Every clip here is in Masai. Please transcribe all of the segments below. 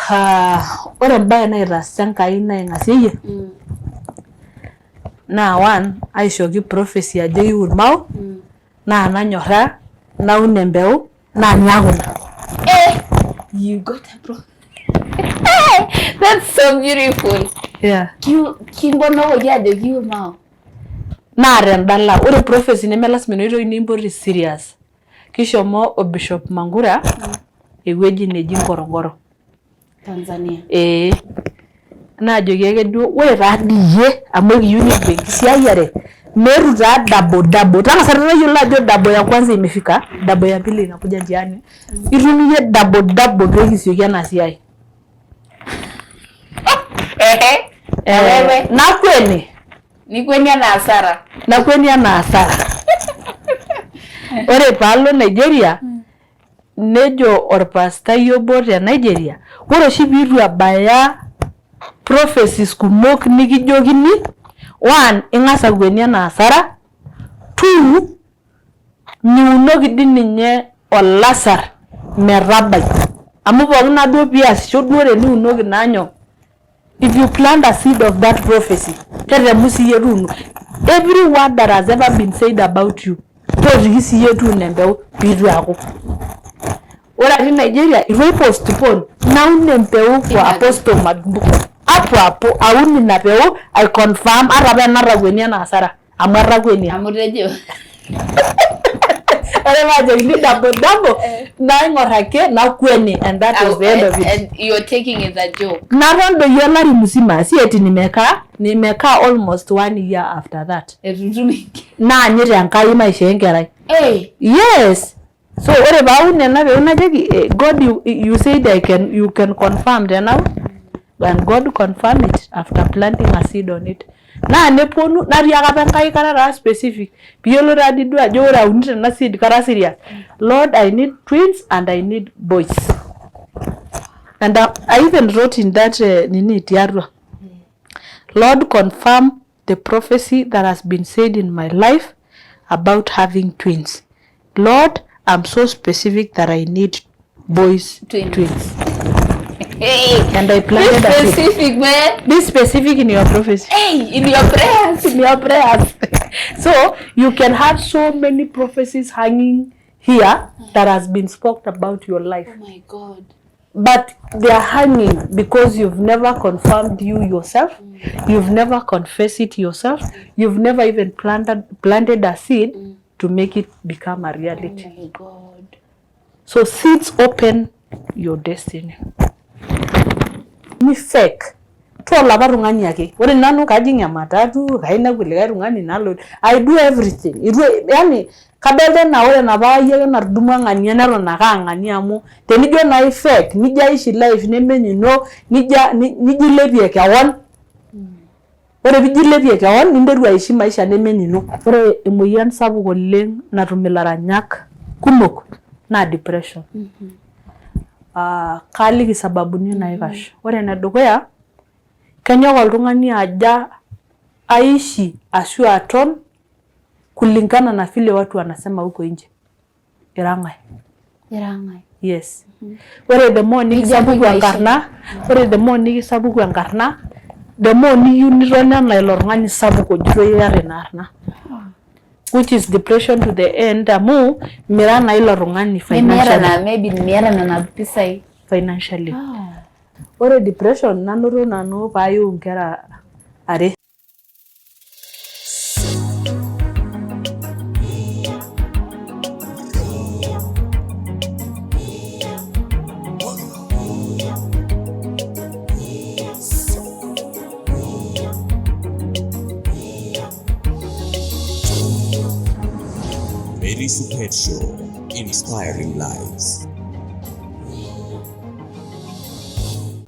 Ah, ore embae naitaasa Enkai naing'asieyie mm. naa one aishooki prophecy ajo iu irmao mm. naa nanyorraa naun embeu naa niaku ina. Eh, you got a pro That's so beautiful. Yeah. Kimponokoki ajoki iu irmao. Naa tendala ore prophecy neme lasima enoshi toki nimpoti serious. Kishomo o Bishop Mangura ewueji neji Ngorongoro. Tanzania. Ee. Naajoki ake duo ore taa dii iyie amu ekiyieu nikipuo enkisiayiare meetu taa dabo dabo tang'asa tayiolo ajo dabo ya kwanza imefika dabo ya pili inakuja njiani itum iyie dabo dabo pee kisioki ena siai. Ehe. Eh, nakweni. Nikweni anaa hasara. Nakweni anaa hasara. Ore paalo Nigeria nejo orpastai obo te Nigeria, ore oshi piitu ebaya prophecies kumok nikijokini, one ing'as akweni anaa hasara, two miunoki dii ninye olasar metabai amu pookin naa duo piasisho duo teniunoki naa nyoo If you plant a seed of that prophecy, tetemu siyie tuuno. Every word that has ever been said about you, tootiki siyie tuuno embeu piitu eaku. Ore atii Nigeria, itu ai postpone, naun embeu kwa Apostle Matumbuko. Hapo hapo aun ina peu, I confirm ata paa enatakuenia ena hasara. Amu etakuenia. Amu itejo. Ore paajokini double double naing'or ake nakueni and that was the end of it. And you're taking it a joke. Naton doi olari musima si eti nimekaa nimekaa almost one year after that. Eitu itum enkerai. Naanyita Enkai maishoo enkerai. Hey. Yes. So ore paun ena peu najoki eh, God you said I can you can confirm tenaun and God confirm it after planting a seed on it. Naa neponu natiaka apa Enkai kara taa specific piyiolou taa dii duo ajo ore aunito ena seed kara serious. Lord I need twins and I need boys. And I even wrote in that nini tiatua. Lord confirm the prophecy that has been said in my life about having twins. Lord, I'm so specific that I need boys twins. twins. Hey, And I planted be a seed. specific, man. Be specific in your prophecy. Hey, in your prayers. In your prayers. So you can have so many prophecies hanging here that has been spoken about your life. Oh my God. But they are hanging because you've never confirmed you yourself, you've never confessed it yourself, you've never even planted a seed to make it become a reality. Oh my God. So seeds open your destiny. Mi fake. Taa olapa tung'ani ake. Ore nanu kajing ematatu, kainepu likae tung'ani nalo I do everything. Itu yani kadolta enaa ore enapa ayiok ake natudumua ng'ania neton ake aa ng'ania amu tenijo naa ai fake nijo aishi life neme enino nijo nijo ailepie kewon, ore piijo ailepie kewon ninteru aishi maisha neme enino. Ore emoyian sapuk oleng' natum ilaranyak kumok naa depression. Kaaliki sababuni naikash. Ore ene dukuya, kenyok oltung'ani aja aishi ashu aton kulingana na vile watu wanasema huko nje. Ira ng'ae? Ira ng'ae? Yes. Ore the more nikisapuku enkarna, ore the more nikisapuku enkarna, the more niyieu niton enaa ilo tung'ani sapuk ojito iyata ina arna. Which is depression to the end amu mira naa ilo tung'ani financially. Nemiata maybe miata nena pisai. Financially. Ore depression nanoto nanu paayiu inkera are. Mary Supet Show, inspiring lives.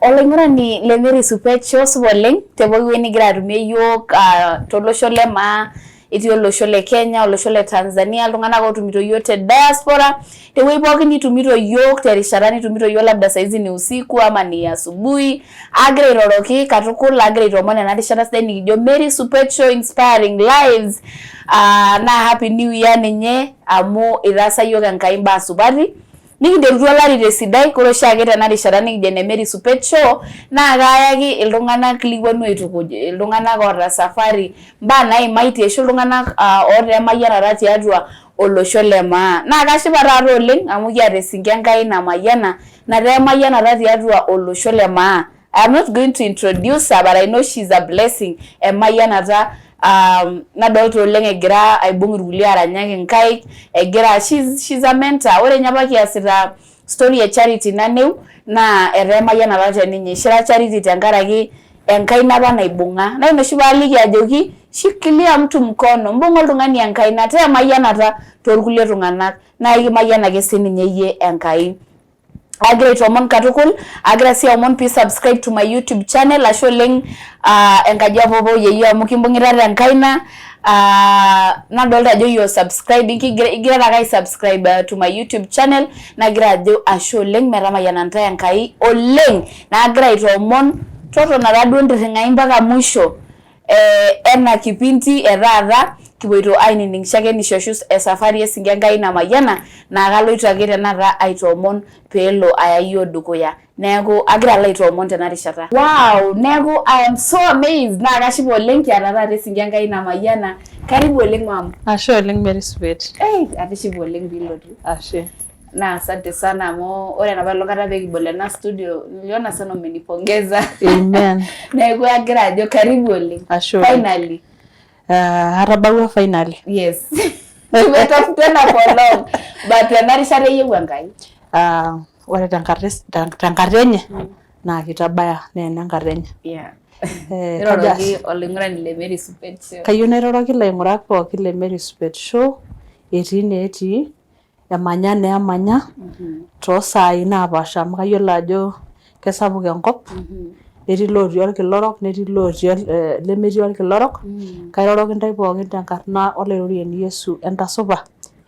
Olaing'urani le Mary Supet Show supa oleng te pooki wueji nigira atumie iyiook ah, tolosho le maa itii olosho le Kenya, olosho le Tanzania, iltung'anak ootumito iyiook te diaspora, tewueji pookin nitumito iyiook terishata nitumito iyiook labda saizi ni usiku ama ni asubuhi agira airoroki katukul agira aitoomon ena rishata sidai nikijo Mary Supet Show inspiring lives uh, naa happy new year ninye amu itaasa iyiook Enkai imbaa supati. Nikinterutua olari tesidai, ore oshiake tena rishata nikijo ene Mary Supet Show naa kayaki iltung'anak likipuonu aitukuj, iltung'anak oota safari, imbaa naimaitie ashu iltung'anak oota emayianata tiatua olosho le maa. Naa kashipa taata oleng amu kiata esinko Enkai namayiana nataa emayianata tiatua olosho le maa. I am not going to introduce her but I know she is a blessing, emayianata nadolta oleng egira aibung irkulie aranyaki inkaik, egira she is a mentor. Ore ninye apa kiasita story e Charity Naneu naa etaa emayianata te ninye. Ishira Charity tenkaraki enkaina apa naibung'a. Naa ina oshi paaliki ajoki shikilia mtu mkono, mbung'a oltung'ani enkaina, taa emayianata toorkulie tung'anak naa ekimayian ake sininye iyie Enkai. Agira aitoomon katukul, agira sii aomon pee subscribe to my YouTube channel ashe oleng enkaji e papa o yieyio amu kimbung'ita tenkaina nadolta ajo you are subscribing igirara ake ai subscribe to my YouTube channel nagira ajo ashe oleng metamayiana intae Enkai oleng nagira aitoomon totona taaduo ntirring'ai mpaka mwisho ena kipindi e taata kipuoito ainining shakenisho ashu esafari esinko Enkai namayiana naa kaloito ake tenakata aitoomon peelo aya iyiook dukuya. Neeku agira alo aitoomon tena rishata. Wow! Neeku I am so amazed naa kashipa oleng kiata taata esinko Enkai namayiana. Karibu oleng ma'am. Ashe oleng Mary Suet. Ei, atishipe oleng piilotu. Ashe. Na asante sana amu ore enapa olong kata pee kibol ena studio niliona sana umenipongeza. Amen. Neeku agira ajo karibu oleng. Ashe oleng. Finally. Atabawua finally. Yes. Tumetafutana for long but ena rishata eyieu Enkai. Ore tenkata enye naa kitabaya naa enenkata enye. Yeah. Iroroki olaing'urani le Mary Supet Show. Kayieu nairoroki ilaing'urak pookin le Mary Supet Show etii ineetii emanya naa emanya too saai napaasha amu kayiolo ajo kesapuk enkop netii ilotii olkila orok netii ilotii lemetii olkila orok. Kairoroki intae pookin tenkarna olaitoriani Yesu entasupa,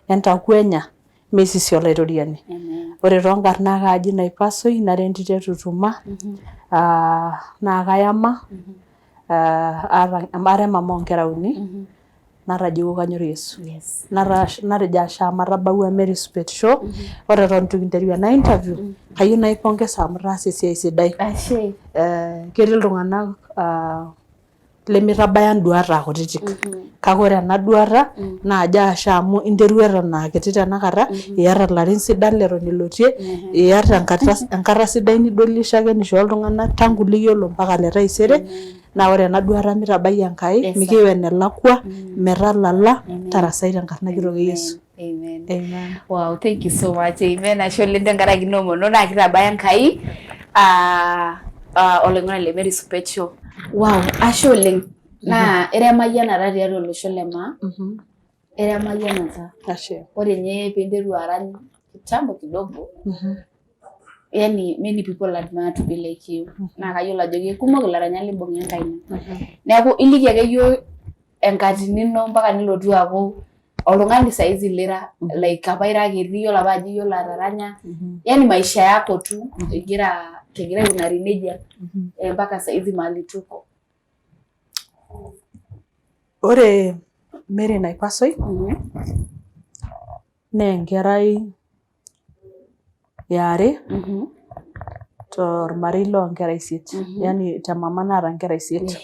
entakuenya, meisisi olaitoriani. Ore toonkarn naa kaaji Naipasoi nara entito e Tutuma naa kayama ara emama oonkera uni natajeuwuo kanyor Yesu. Natejo ashe amu atabawua Mary Supet Show. Ore eton eitu kinteru ena interview kayieu naipongesa amu itaasa esiai sidai. Ketii iltung'anak lemeitabaya induat aa kutitik. Kake ore ena duata naa ajo ashe amu interua eton aa kiti tenakata iyata ilarin sidan leton ilotie, iyata enkata sidai nidolie shakenisho ooltung'anak tangu liyiolo mpaka le taisere. Naa ore ena duata mitabai Enkai, mikiwa enelakua, metalala, tarasai tenkarna kitok e Yesu. Amen. Amen. Wow, thank you so much. Amen. Ashe oleng tenkaraki ina omono naa kitabaya Enkai oloing'oni le Mary Supet Show. Wow, ashe oleng. Naa ira emayianata tiatua olosho le maa. Ira emayianata. Ashe. Ore ninye piinteru arany kitambo kidogo yani many people admire to be like you. Naa kayiolo ajo kekumok ilaranyak limbung'a enkaina. Neeku iliki ake yiok enkatini ino mpaka nilotu aaku oltung'ani saizi lira like apa ira kiti iyiolo apa ajo iyiolo ataranya yani maisha yako tu egira kegira aikunari nejia mpaka saizi mahali tuko. Ore Mary Naipasoi naa enkerai eare tormarei loonkera isiet yani te mama naata inkera isiet.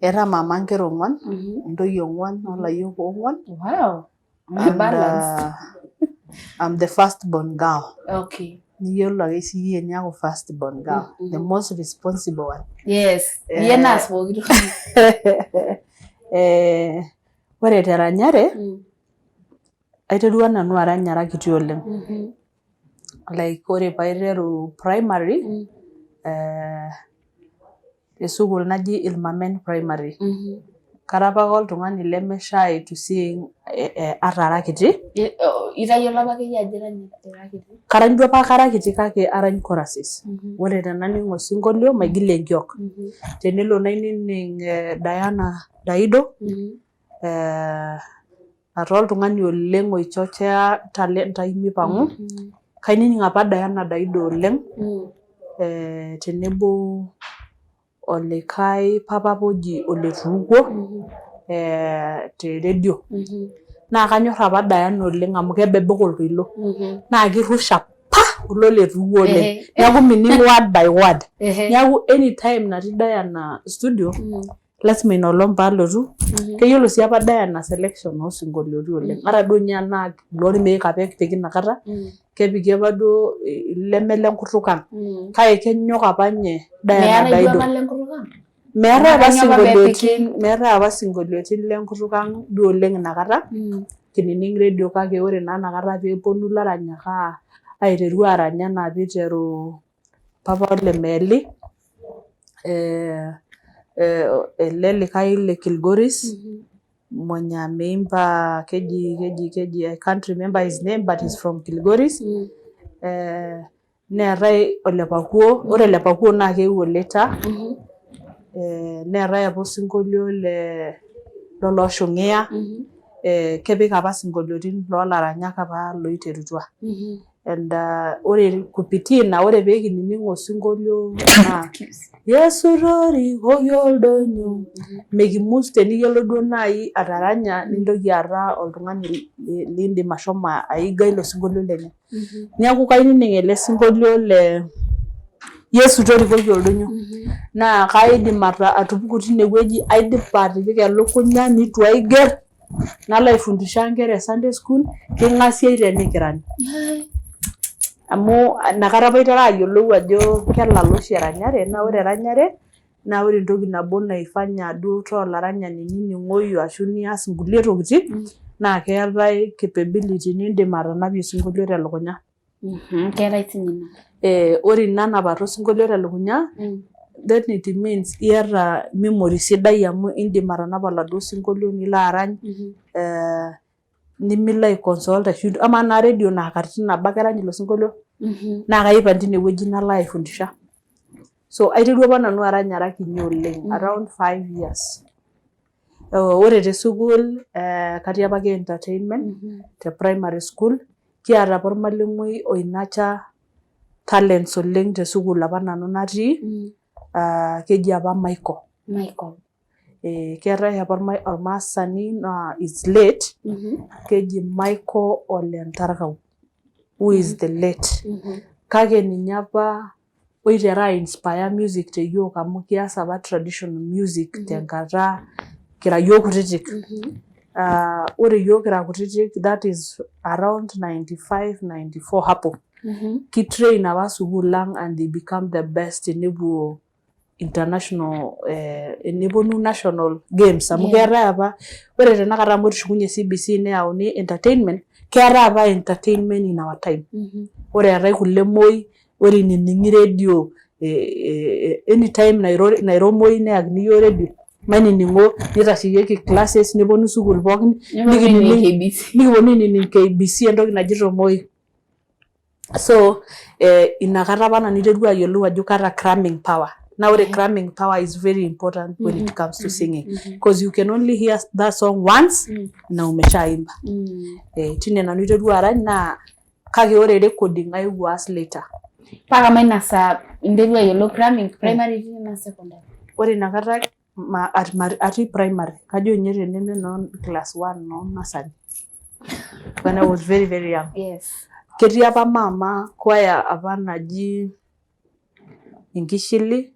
Eeta mama inkera ong'uan, intoyie ong'uan olayiok oong'uan. Wow. And Balanced. I'm the first born girl. Okay. Niyiolo ake siyie eniaku first born girl, the most responsible one. Yes. Iyie naas pooki toki. Ore teranyare, aiterua nanu arany ara kiti oleng. Like ore paiteru primary, te sukuul naji Ilmamen Primary. Kara apake oltung'ani leme shy to sing ata ara kiti. Itayiolo apake iyie ajo irany ira kiti? Karany duo apake ara kiti kake arany choruses. Ore tenaning osinkolio maigilie enkiok. Tenelo nainining Diana Daido, ataa oltung'ani oleng oichochea talent ai mipang'u, kainining apa Diana Daido oleng tenebo olikae papa apa oji Ole Tuukuo te radio. Naa kanyor apa Diana oleng amu kebebek oltoilo. Naa kirusha pa kulo letuwuo oleng. Neeku mining word by word. Neeku anytime natii Diana studio, lasima ina olong paalotu. Keyiolo sii apa Diana selection osinkolioitin oleng. Ata duo ninye enaa ilormeek apa epiki inakata, kepiki apa duo leme lenkutuk ang. Kake kenyok apa ninye Diana Meetae duo Daido. apa lenkutuk ang? Meetae apa Kanyoo apa pepiki? sinkolioitin, meetae apa sinkolioitin lenkutuk ang duo oleng inakata. Kinining radio kake ore naa inakata peeponu ilaranyak aiteru arany anaa piiteru Papa Ole Meeli, ele likae le Kilgoris, mwenye ameimba keji I can't remember his name but he's from Kilgoris. Neetae Ole Pakuo, ore Ole Pakuo naa keewuo later. Neetae apa osinkolio le lolooshung'ia, kepik apa sinkolioitin loolaranyak apa loiterutua. And ore kupitia ina, ore pee kinining osinkolio naa Yesu torikoki oldonyo, mikimus teniyiolo duo naaji ataranya nintoki aata oltung'ani lindim ashomo aiga ilo sinkolio lenye. Neeku kainining ele sinkolio le Yesu torikoki oldonyo naa kaidim atupuku tinewueji aidipa atipika elukunya nitu aiger nalo aifundisha inkera e Sunday school king'asiai tenikirany. Amu inakata apa aitera ayiolou ajo kelala oshi eranyare naa ore eranyare naa ore entoki nabo naifanya duo taa olaranyani nining'oyu ashu nias inkulie tokitin naa keetae capability nindim atanapie osinkolio telukunya. Keetae sii ninye ina. Ore ina napata osinkolio telukunya then it means iyata memory sidai amu indim atanapa oladuo sinkolio nilo arany, nimilo ai consult ashu amaa naa radio naa katitin nabo ake erany ilo sinkolio naa kaipang tinewueji nalo aifundisha. So aiterua apa nanu arany ara kinyi oleng around 5 years. Ore te sukuul, katii apake entertainment te primary school. Kiata apa ormalimui oi nurture talents oleng te sukuul apa nanu natii, keji apa Michael. Michael. Keetae apa ormaasani naa is late, keji Michael Ole Ntarkau, who is the late. Kake ninye apa oitera ai inspire music te yiok amu kias apa traditional music tenkata kira yiok kutitik. Ore yiok kira kutitik, that is around 95 94 hapo, kitrain apa sukuul ang and they become the best tenepuo international, eneponu national games amu keetae apa. Ore tenakata amu etushukunye CBC neyauni entertainment, keetae apa entertainment in our time. Ore eetae kule moi, ore inining'i radio anytime nairo Moi neyakini iyiok radio mainining'o, nitasheyieki classes, neponu sukuul pookin nikiponu ainining KBC entoki najito Moi. So inakata apa nanu aiterua ayiolou ajo kaata cramming power. Naa ore cramming power is very important when it comes to singing because you can only hear that song once na umeshaimba. Tine nanu aiterua arany naa kake ore recording aewuo aas later. Paa kama ina saa interua ayiolou cramming, primary itii na secondary? Ore inakata atii primary, kajo ninye teneme noo class one noo nursery, when I was very very young. Ketii apa maama choir apa naji Enkishili,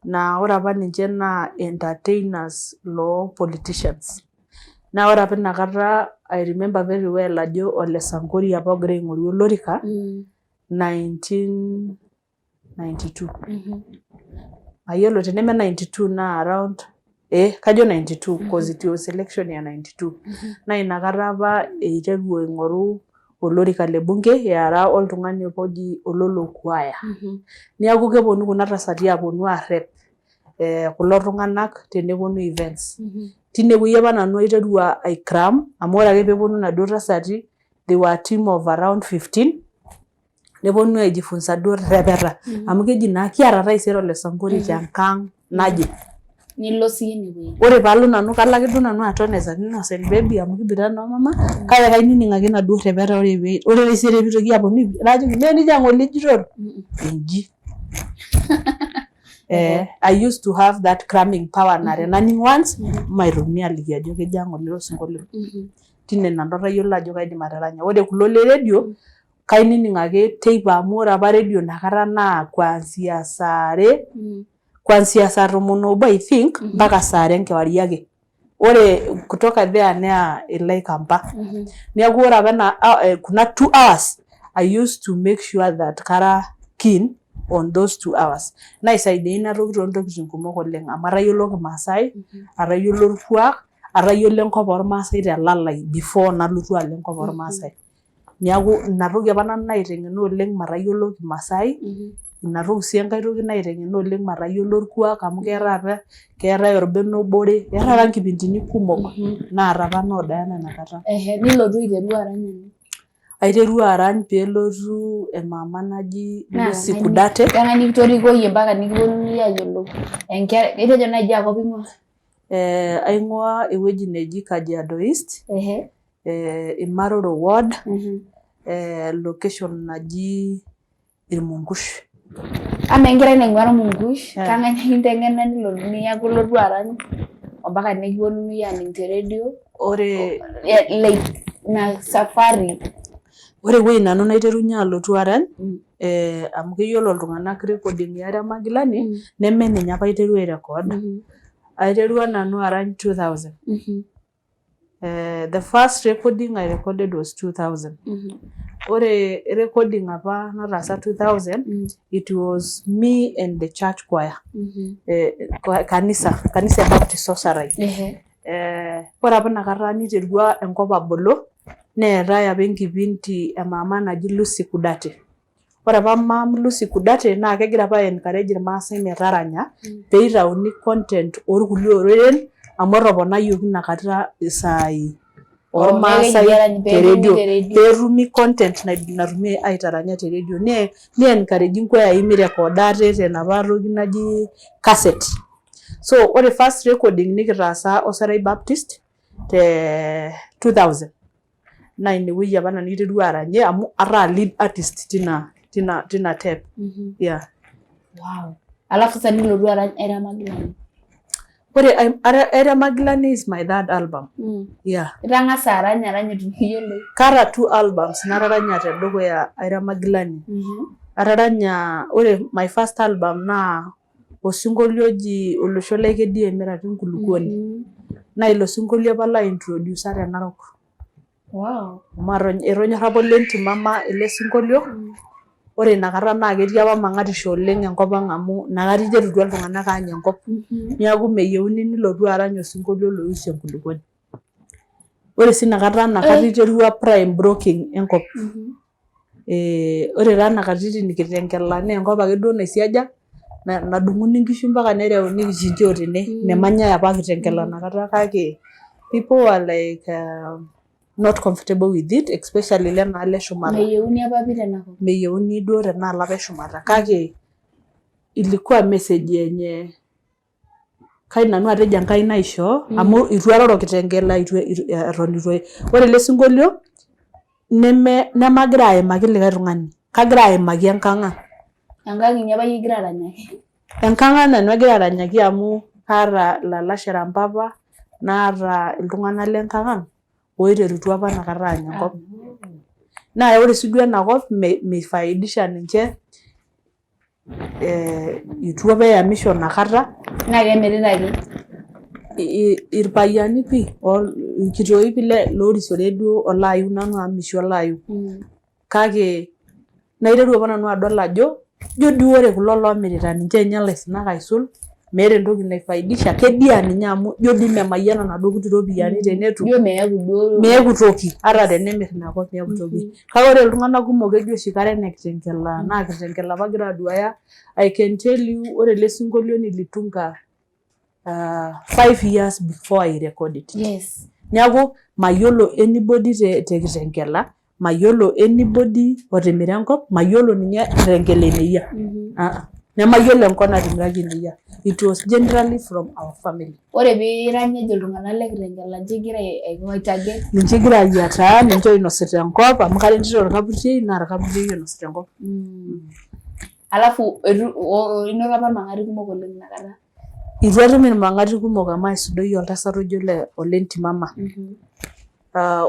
naa ore apa ninche naa entertainers loo politicians. Naa ore apa inakata I remember very well ajo Ole Sankori apa ogira aing'oru olorika 1992. Mayiolo teneme 92 naa around kajo 92 cause it was election ya 92. Naa inakata apa eiteru aing'oru olorika le bunge eara oltung'ani apa oji Ololo Kuaya. Niaku keponu kuna tasati aponu arrep kulo tung'anak teneponu events. Tinewueji apa nanu aiterua aicram amu ore ake peeponu inaduo tasati, they were a team of around 15, neponu aijifunza duo repeta amu keji naa kiata taisere Ole Sankori tenkang naje. Nilo siyie inewueji. Ore paalo nanu, kalo ake duo nanu aton as an innocent baby amu kiboita naa omama, kake kainining ake inaduo repeta. Ore pee ore taisere piitoki aponu najoki mee nejia ng'ole ejitoro inji. I used to have that cramming power naa tenaning once maitokini aliki ajo kejaa ng'ole ilo sinkolio. Tine nanu atayiolo ajo kaidim ataranya. Ore kulo le radio kainining ake teipa amu ore apa radio inakata naa kuanzia saa are kuanzia saa tomon obo I think mpaka saa are enkewarie ake. Ore kutoka there naa ilo aikampa. Neeku ore apa ena kuna 2 hours I used to make sure that kara keen on those 2 hours. Naisaidia ina toki toontokitin kumok oleng amu atayiolo kimaasai, atayiolo orkuak, atayiolo enkop ormaasai telalai before nalotu alo enkop ormaasai. Niaku ina toki apa nanu naiteng'ena oleng matayiolo kimaasai, ina toki sii enkae toki naiteng'ena oleng matayiolo orkuak amu keetae apa keetae orbene obore, keetae apa nkipindini kumok naata apa noo Diana inakata. Ehe, nilotu aiteru arany ene. Aiterua arany peelotu emama naji Lucy Kudate. Keng'ae nikitorikoyie mpaka nikiponunui ayiolou? Enkerai, itejo naaji akop ing'ua? Aing'ua ewueji neji Kajiado East, Imaroro ward, location naji Irmungush. Amaa enkerai naing'ua Irmungush, kang'ae nikinteng'ena nilotu niaku ilotu arany ompaka nikiponunui aning te radio? Ore Like ina safari. Ore ewueji nanu naiterunye alotu arany, amu keyiolo iltung'anak recording e Aira Magilani, neme ninye apa aiterua airecord. Aiterua nanu arany 2000. The first recording I recorded was 2000. Ore recording apa nataasa 2000, it was me and the church choir. Kanisa, kanisa e Baptist Osarai. Ore apa inakata niterua enkop abolo, neetae apa enkipindi emama naji Lucy Kudate. Ore apa mam Lucy Kudate naa kegira apa aencourage irmaasai metaranya pee itauni content orkulie oreren amu etoponayioki inakata isaai ormaasai te radio peetumi content natumi aitaranya te radio ne encourage inkwayai mirekoda ate tenapa toki naji cassette. So ore first recording nikitaasa Osarai Baptist te 2000 naa inewueji apa nanu aiterua aranyie amu ataa lead artist tina tape. Yeah. Wow. Alafu sasa nilotu arany Aira Magilani. Ore Aira Magilani is my third album. Yeah. Itang'asa arany arany itu kiyiolou. Kaata two albums nataranya tedukuya Aira Magilani. Ataranya ore my first album naa osinkolio oji Olosho Lai Kedia Emirata Enkulukuoni. Naa ilo sinkolio apa laintrodusa te Narok. Wow. Amu etonyorra apa ole Ntimama ele sinkolio. Ore inakata naa ketii apa mang'atisho oleng enkop ang amu inakata iterutua iltung'anak aany enkop. Niaku meyieuni nilotu arany osinkolio loihusu enkulukuoni. Ore sii inakata inakata iterua prime broking enkop. Ore taa nena katitin Kitengela naa enkop ake duo naisiaja nadung'uni inkishu mpaka nereuni kichinjio tene. Memanyae apa Kitengela inakata kake people were like not comfortable with it especially lenaalo eshumata. Meyieuni apa pii tenakop. Meyieuni duo tenaalo apa eshumata kake ilikuwa message yenye kaidim nanu atejo Enkai naishoo amu itu aroro Kitengela itu eton itu ore ele sinkolio nemagira aimaki likae tung'ani kagira aimaki enkang ang. Enkang inyi apa iyie igira aranyaki. Enkang ang nanu agira aranyaki amu kaata ilalashera mpapa naata iltung'anak lenkang ang oiterutua apa inakata aany enkop. Naa ore sii duo ena kop meifaidisha ninche itu apa eyamisho inakata. Naa kemirita ake. Irpayiani pii irkitooi pii lorisiore duo olaayiu nanu amu mishu olaayiu. Kake naiteru apa nanu adol ajo ijo dii ore kulo loomirita ninche ninye ilaisinak aisul meeta entoki naifaidisha kedia ninye amu ijo dii memayiana inaduo kuti ropiyiani tenetum. Ijo meeku duo. Meeku toki ata tenemir ina kop meeku toki. Kake ore iltung'anak kumok kejo oshi kara ene Kitengela naa Kitengela apa agira aduaya. I can tell you ore ele sinkolio nilitunga 5 years before I record it. Niaku mayiolo anybody te Kitengela, mayiolo anybody otimira enkop, mayiolo ninye Kitengela eneyia. Nemayiolo enkop natimiraki eneyia. It was generally from our family. Ore piirany nejo iltung'anak le Kitengela nche igira aitarget. Ninche egira ayiataa, ninche oinosita enkop amu kara entito orkaputiei naa orkaputiei oinosita enkop. Alafu inoto apa irmang'ati kumok oleng inakata. Itu atum irmang'ati kumok amu aisudoyie oltasat oji ole Ntimama.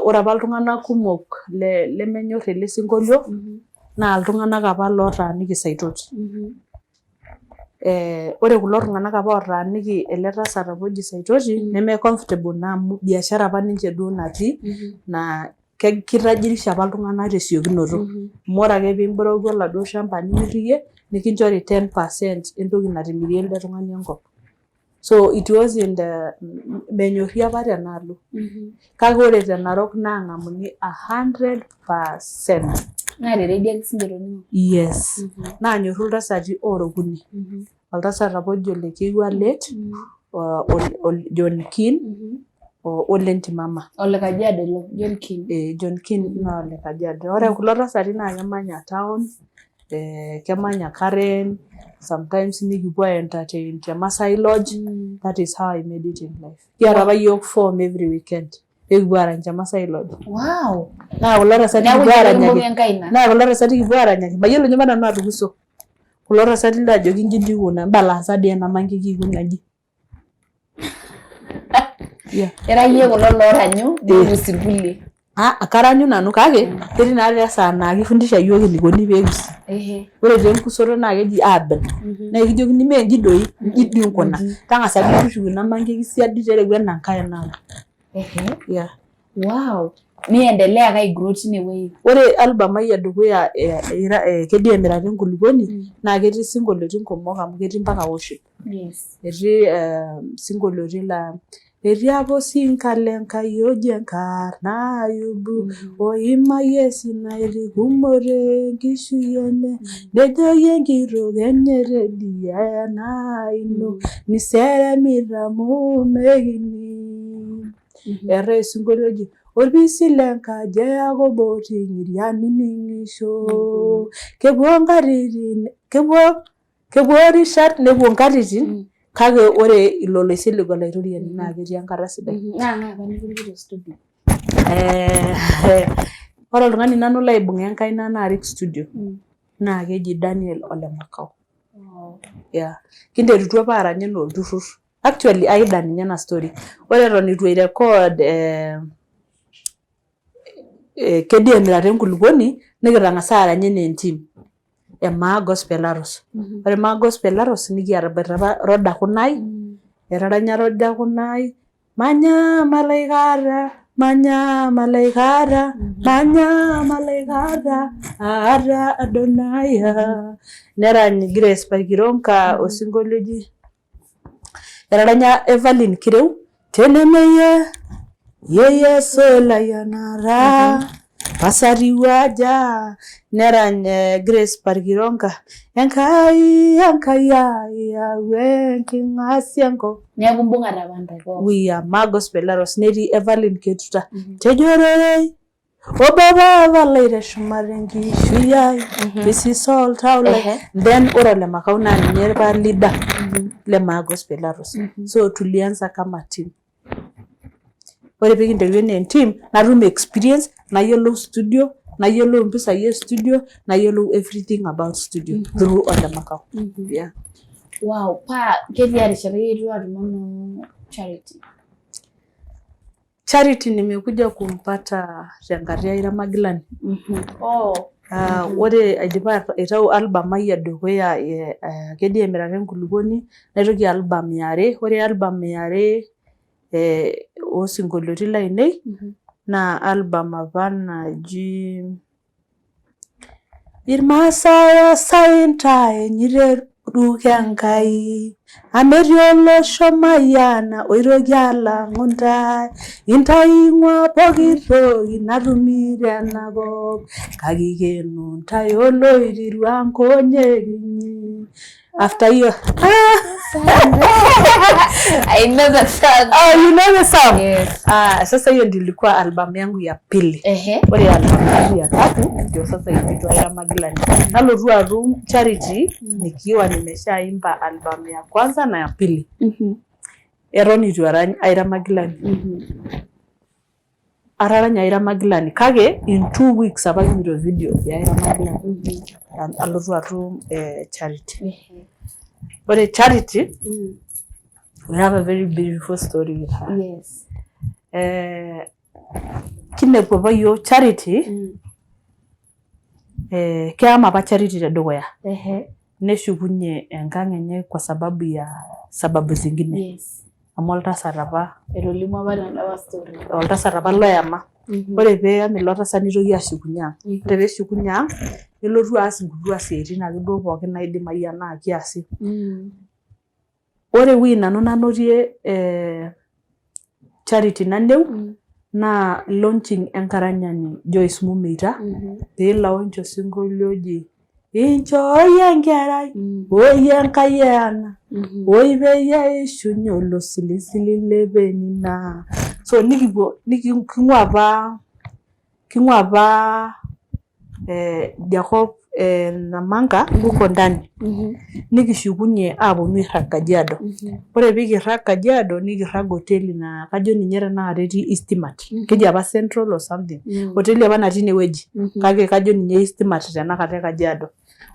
Ore apa iltung'anak kumok lemenyor ele sinkolio naa iltung'anak apa lootaaniki Saitoti. Ore kulo tung'anak apa ootaaniki ele tasat apa oji Saitoti neme comfortable naa amu biashara apa ninche duo natii naa kitajirisha apa iltung'anak tesiokinoto. Amu ore ake piimboroki oladuo shamba nimir iyie nikinchori 10% entoki natimirie elde tung'ani enkop. So it wasn't menyorri apa tenaalo. Kake ore te Narok naang'amuni 100%. Naa te redio ake sininche etoning'o. Yes. Naanyorru iltasati oora okuni. Oltasat apa oji Ole Keiwua late, John Kin, ole Ntimama. Ole Kajiado ilo, John Kin. Eh, John Kin naa ole Kajiado. Ore kulo tasati naa kemanya town, kemanya Karen, sometimes nikipuo aentertain te Masai Lodge. That is how I made it in life. Kiata apa yiok form every weekend. Ekipuo arany te Masai Lodge. Wow. Naa kulo tasati Neeku kipuo ina aranyaki. nikimbung'a enkaina. Naa kulo tasati kipuo aranyaki. Mayiolo ninye apa nanu atukuso. Kulo tasati laajoki inji dii ikuna, mbalansa dii ena mankeki aiko inji. Yeah. Ira iyie kulo looranyu nikus irkulie. Ah, karanyu nanu kake ketii naa taa esaa naa kifundisha iyiook enikoni pee ekusi. Ore taa enkusoto naa keji abel. Naa ekijokini mee inji doi, inji dii inkuna. Tang'asa dii tushuko ina mankeki siadi tereu ena nkae enaalo. Yeah. Wow. Niendelea ake aigrow tine wueji. Ore album ai edukuya keji Emirata Enkulupuoni naa ketii isinkolioitin kumok amu ketii mpaka worship. Yes. Etii isinkolioitin laa etii apa osinka le Nkai oji enkarna Ayubu oimayie esina kumok tenkishui enye nejoki enkitok enye tedia ena ino niseremita amu mekining. Eetae osinkolio oji orpisi lenkaji e Yakobo oting'iria nining'isho. Kepuo nkatitin kepuo rishat nepuo nkatitin kake ore ilo loisilig olaitoriani naa ketii enkata sidai. Naa ng'ae apa nikirikito studio? Ore oltung'ani nanu laibung'a enkaina naarik studio naa keji Daniel Ole Makau. Yeah. Kinterutua apa arany enaa olturrur. Actually aida ninye ena story. Ore eton eitu airecord kedia emirata enkulupuoni nikitang'asa arany enaa entim e Maa Gospel Arrows. Ore Maa Gospel Arrows nikiata apa Roda Kunai, etaranya Roda Kunai manyamal aikata, manyamal aikata, manyamal aikata aata Adonai. Nerany Grace Parkironka osinkolio oji etaranya Evelyn Kireu tenemeyie ye Yesu layianata pasariwaja nerany Grace Parkironka Enkai Enkai ai yau enking'asia enkop. Neeku imbung'ate apa intae pookin. We are Maa Gospel Arrows netii Evelyn Ketuta. Tejo ororei obo papa lai teshumata enkishui ai pisisa oltau lai. Then ore Ole Makau naa ninye apa leader le Maa Gospel Arrows. So tulianza kama team. Ore pee kinteru enaa entim natum experience nayiolou studio nayiolou impisai e studio nayiolou everything about studio through Ole Makau. Yeah. Wow, paa ketia rishata iyietu atum Charity? Charity nimekuja kumpata tenkata e Ira Magilani. Oh. Ore aidipa aitau album ai edukuya keji Emirata Enkulupuoni naitoki album iare. Ore album iare osinkolioitin lainei naa album apa naji Irmaasai osainta enyiteruko Enkai amu etii olosho mayiana oitoki alang'u intae intae ing'ua pooki toki natumi tenakop kake ikeno intae oloitirua nkonyek inyi. After hiyo I know the song. Oh, you know the song? Yes. Ah, sasa hiyo ndio ilikuwa album yangu ya pili. Ore album yangu ya tatu ndio sasa inaitwa Ira Magilani. Nalotu atum Charity nikiwa nimeshaimba album ya kwanza na ya pili. Eton eitu arany Ira Magilani. Ataranya Ira Magilani kake in 2 weeks apa kipoito video ya Ira Magilani. Alotu atum Charity. Ore Charity, we have a very beautiful story with her. Kinepu apa iyiook Charity keyama apa Charity tedukuya neshukunyie enkang enye kwa sababu ya sababu zingine amu oltasat apa. Etolimuo apa tendapa story. Oltasat apa loyama. Ore pee eyam ilo tasat nitoki ashukunyie ang. Ore pee eshukunyie ang nelotu aas inkutia siaitin ake duo pookin naidimayu enaa kiasi. Ore ewueji nanu nanotie Charity Nandeu naa launching enkaranyani Joyce Mumeita pee ilaunch osinkolio oji inchooyie enkerai oyie Enkai e Anna oi peyie eishunye olosilisili le Penina. So nikipuo king'ua apa idia kop e Namanga huko ndani nikishukunyie aponu airrag Kajiado. Ore pee kirrag Kajiado nikirrag hoteli naa kajo ninye tenakata etii Eastmart, keji apa Central or something, hoteli apa natii inewueji kake kajo ninye Eastmart tenakata e Kajiado.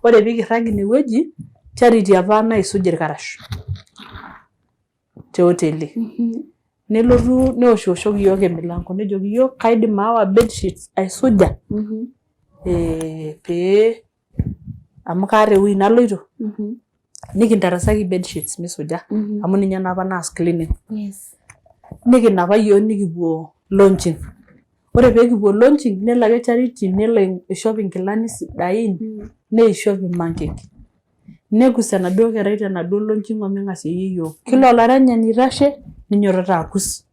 Ore pee kirrag inewueji Charity apa naisuj irkarash te hoteli. Nelotu neoshioshoki iyiook emilanko nejoki iyiook kaidim aawa bedsheets aisuja pee amu kaata ewueji naloito nikintarasaki bedsheets misuja amu ninye naa apa naas cleaning. Nikinapa iyiook nikipuo launching. Ore pee kipuo launching nelo ake Charity nelo aishop inkilani sidain neishop imankek. Nekus enaduo kerai tenaduo launching oming'asieyie iyiook. Kila olaranyani oitashe ninyiototo akus.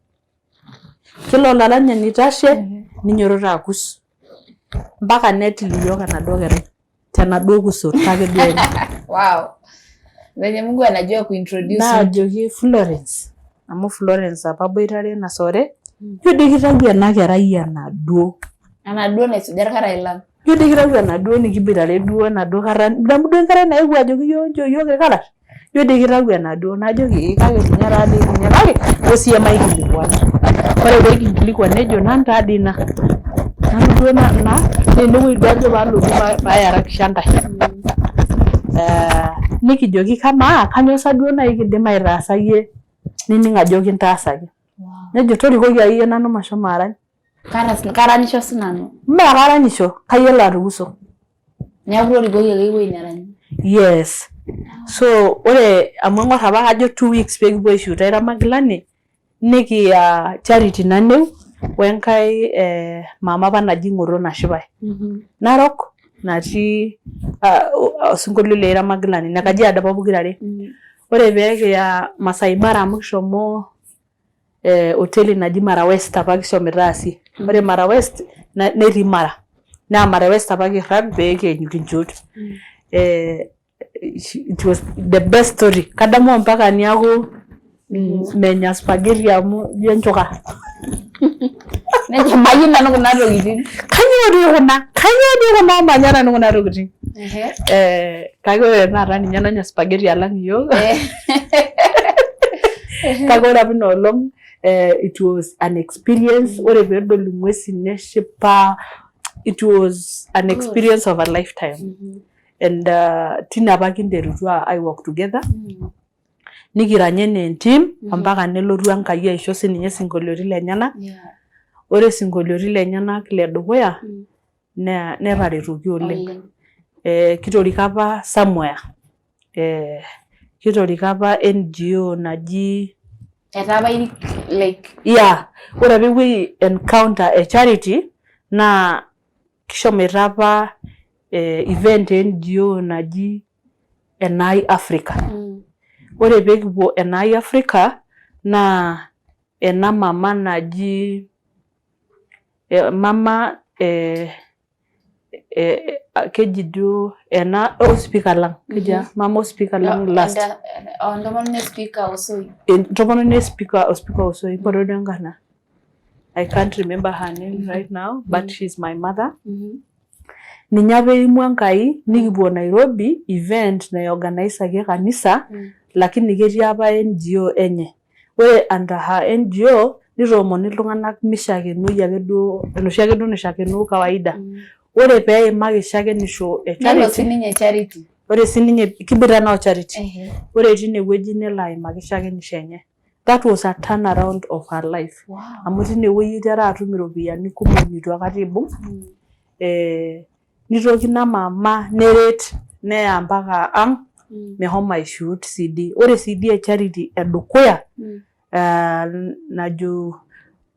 Kila olaranyani oitashe ninyiototo akus. Mpaka netil iyiook enaduo kerai tenaduo kusoto ake duo enye. Wow. Venye Mungu anajua kuintroduce. Naajoki Florence amu Florence apa aboitare ina sore, ijo dii kitayu ena kerai enaduo. Enaduo naisuja irkarash lang. Ijo dii kitayu enaduo nikiboitare duo enaduo kata, idamu duo enkerai naewuo ajoki iyiook nchoo iyiook irkarash, ijo dii kitayu enaduo. Najoki ee kake ninye taadii ninye kake ntosho siiyie maikilikuana. Ore pee kinkilikuan nejo nanu taadii ina. Nanu duo ina naa enewueji duo ajo pee alotu pee aiharakisha ntae. Nikijoki kamaa kainyoo sa duo naaji kindim aitaasa iyie nining ajo kintaasaki. Nejo torikoki akeyie nanu mashomo arany. Karanyisho sinanu. Mme karanyisho, kayiolo atukuso. Neeku torikoki ake ewueji neranyi. Yes. So ore amu eng'or apa kajo 2 weeks pee kipuo aishoot Aira Magilani nikiya Charity Naneu wenkae mama apa naji Ng'oto Nashipae. Narok natii osinkolio le Aira Magilani ine Kajiado apa pokirare. Ore pee kiya Masai Mara amu kishomo hoteli naji Mara West apa kishomoita aasie. Ore Mara West netii Mara. Naa Mara West apa kiirrag pee kinchoot. It was the best story. Kadamu mpaka niaku menya spaghetti amu ijo enchuka. Nejo mayieu nanu kuna tokitin. Kainyoo dii kuna? Kainyoo dii kuna manya nanu kuna tokitin. Kake ore tenakata ninye nanya spaghetti alang iyiook. Kake ore apa ina olong it was an experience. Ore peedol ing'uesin neshipa. It was an experience of a lifetime. And tine apa kinterutua ai work together. Nikiranya enaa entim ompaka nelotu Enkai aisho sininye isinkolioitin lenyenak. Ore isinkolioitin lenyenak ledukuya netaretoki oleng. Kitoriko apa somewhere. Kitoriko apa NGO naji Etaa apa irik like yeah, ore apa ewueji encounter e Charity naa kishomoita apa event e NGO naji Enai Africa. Ore pee kipuo Enai Africa naa ena mama naji mama keji duo ena ospika lang, keji mama ospika lang last. Entomononi e speaker Osoi. Entomononi e speaker ospika Osoi, mpoto duo enkarna. I can't remember her name right now but she's my mother. Ninye apa eimua Enkai nikipuo Nairobi event naiorganisaki kanisa lakini ketii apa NGO enye. Ore under her NGO nitoomoni iltung'anak mishakenoi ake duo enoshi ake duo naishakenoo kawaida. Ore peimaki shakenisho e Nelo Charity, sininye Charity. ore sininye kiboita naa o Charity. Ore tine wueji nelo aimaki shakenisho enye. That was a turnaround of her life. Wow. Amu tinewueji itera atum iropiyiani kumok nitu aikata ibung. Nitoki ina mama neret neya mpaka ang meshomo aishoot CD. Ore CD e Charity edukuya najo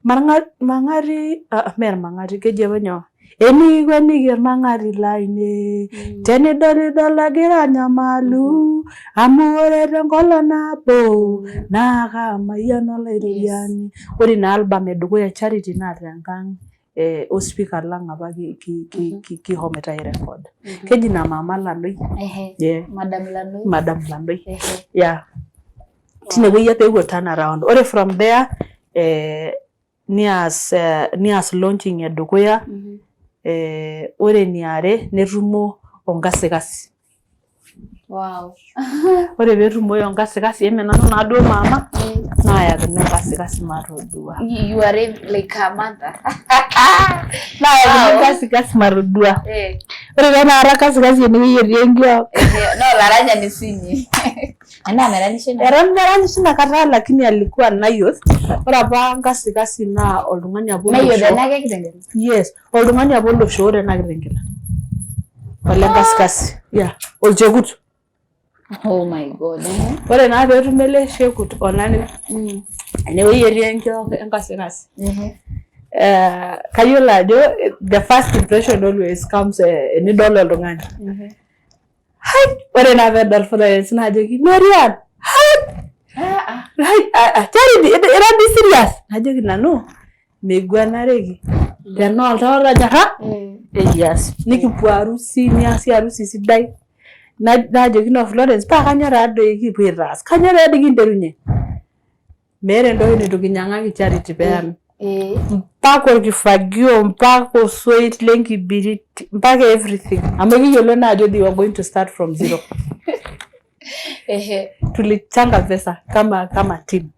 Mang'ati mee Ormang'ati keji apa nyoo enikweniki Ormang'ati lainei tenidolidol agira anyamalu amu ore tenkolong nabo naa kaamayian olaitoriani. Ore ina album edukuya e Charity naa tenkang ospika lang apa kihomoita airecord. Keji ina mama Lanoi. Yeah. Madam Lanoi. Madam Lanoi. Yeah. Tinewueji apa eewuo turn around. Ore from there nias launching edukuya. Ore eniare netumo onkasikasi. Wow. Ore peetumoyu onkasikasi eme nanu naaduo mama naayakini onkasikasi matodua. You are like her mother. Naayakini onkasikasi matodua. Ore tenakata kasikasi enewueji etii enkiok. Naa olaranyani siinye. Enaa meranyisho ina. Eton meranyisho inakata lakini alikuwa Nayoth. Ore apa nkasikasi naa oltung'ani apa Nayoth ena Kitengela? Yes, oltung'ani apa oloshoo tena Kitengela. Ole nkasikasi. Yeah, olchekut. Oh my God. Ore naa peetumo ele shekut onanu enewueji etii enkiok enkasikasi. Kayiolo ajo the first impression always comes enidol oltung'ani. Hai, ore naa peedol Florence naajoki Marian, hai, hai, Charity, ira dii serious? Najoki nanu meiguanareki tenaa oltau otonyorra ekias. Nikipuo harusi, niasi harusi sidai. Najoki noo Florence paa kanyoo taa doi kipuo aitaas, kanyoo taa doi kinterunye? Meeta entoki neitu kinyang'aki Charity peyami. Mpaka orkifagio, mpaka osoit lenkibiriti, mpaka everything. Amu ekiyiolo naa ajo they were going to start from zero. Tulichanga pesa kama kama team.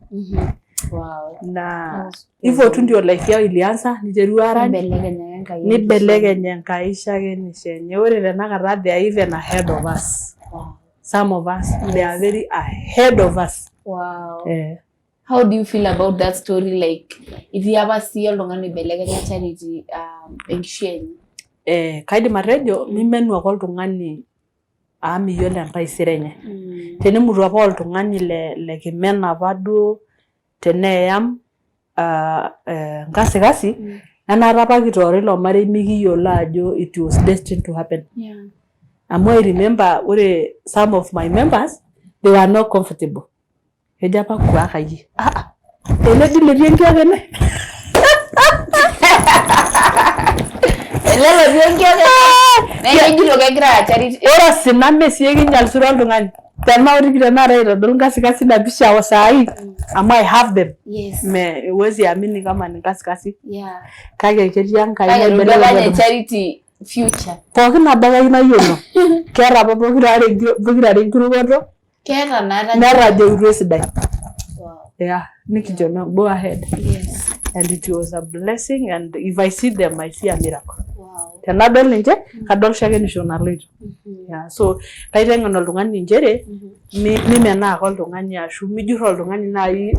Wow. Na hivyo tu ndio life yao ilianza, niteru arany, Nibelekenya Enkai. nibelekeny Enkai shakenisho enye. Ore tenakata they are even ahead of us. Wow. Some of us, they are very ahead of us. Wow. How do you feel about that story? Like, itii apa sii oltung'ani oibelekenya Charity enkishui enye? Kaidim atejo mimenu ake oltung'ani amu miyiolo entaisere enye. Tenimutu apa oltung'ani le kimena apa duo teneyam nkasikasi enaata apa kitooro ilo marei mikiyiolo ajo it was destined to happen. Amu I remember ore some of my members they were not comfortable. Kejo apa kuak ayie. Ele dii lotii enkiok ene. Ele lotii enkiok ene. Naa kejito kegira Charity. Ore osina mee sii ekinyal sura oltung'ani. Tenaotiki tenakata aitodol nkasikasi ina pisha o saai amu I have them. Yes. Me huwezi amini kama ni nkasikasi. Yeah. Kake ketii Enkai Kake etodua naibelekeny apa ninye oltung'ani. Charity future. Pookin nabo ake nayiolo. Keeta apa pokirare enkirukoto. Keeta naa Netajeutua esidai. Wow. Yeah, nikijo no, go ahead. Yes. And it was a blessing, and if I see them I see a miracle. Wow. Tenadol ninche kadol shakenisho naloito. Yeah, so kaiteng'en oltung'ani nchere mimenaa ake oltung'ani ashu mijurr oltung'ani naaji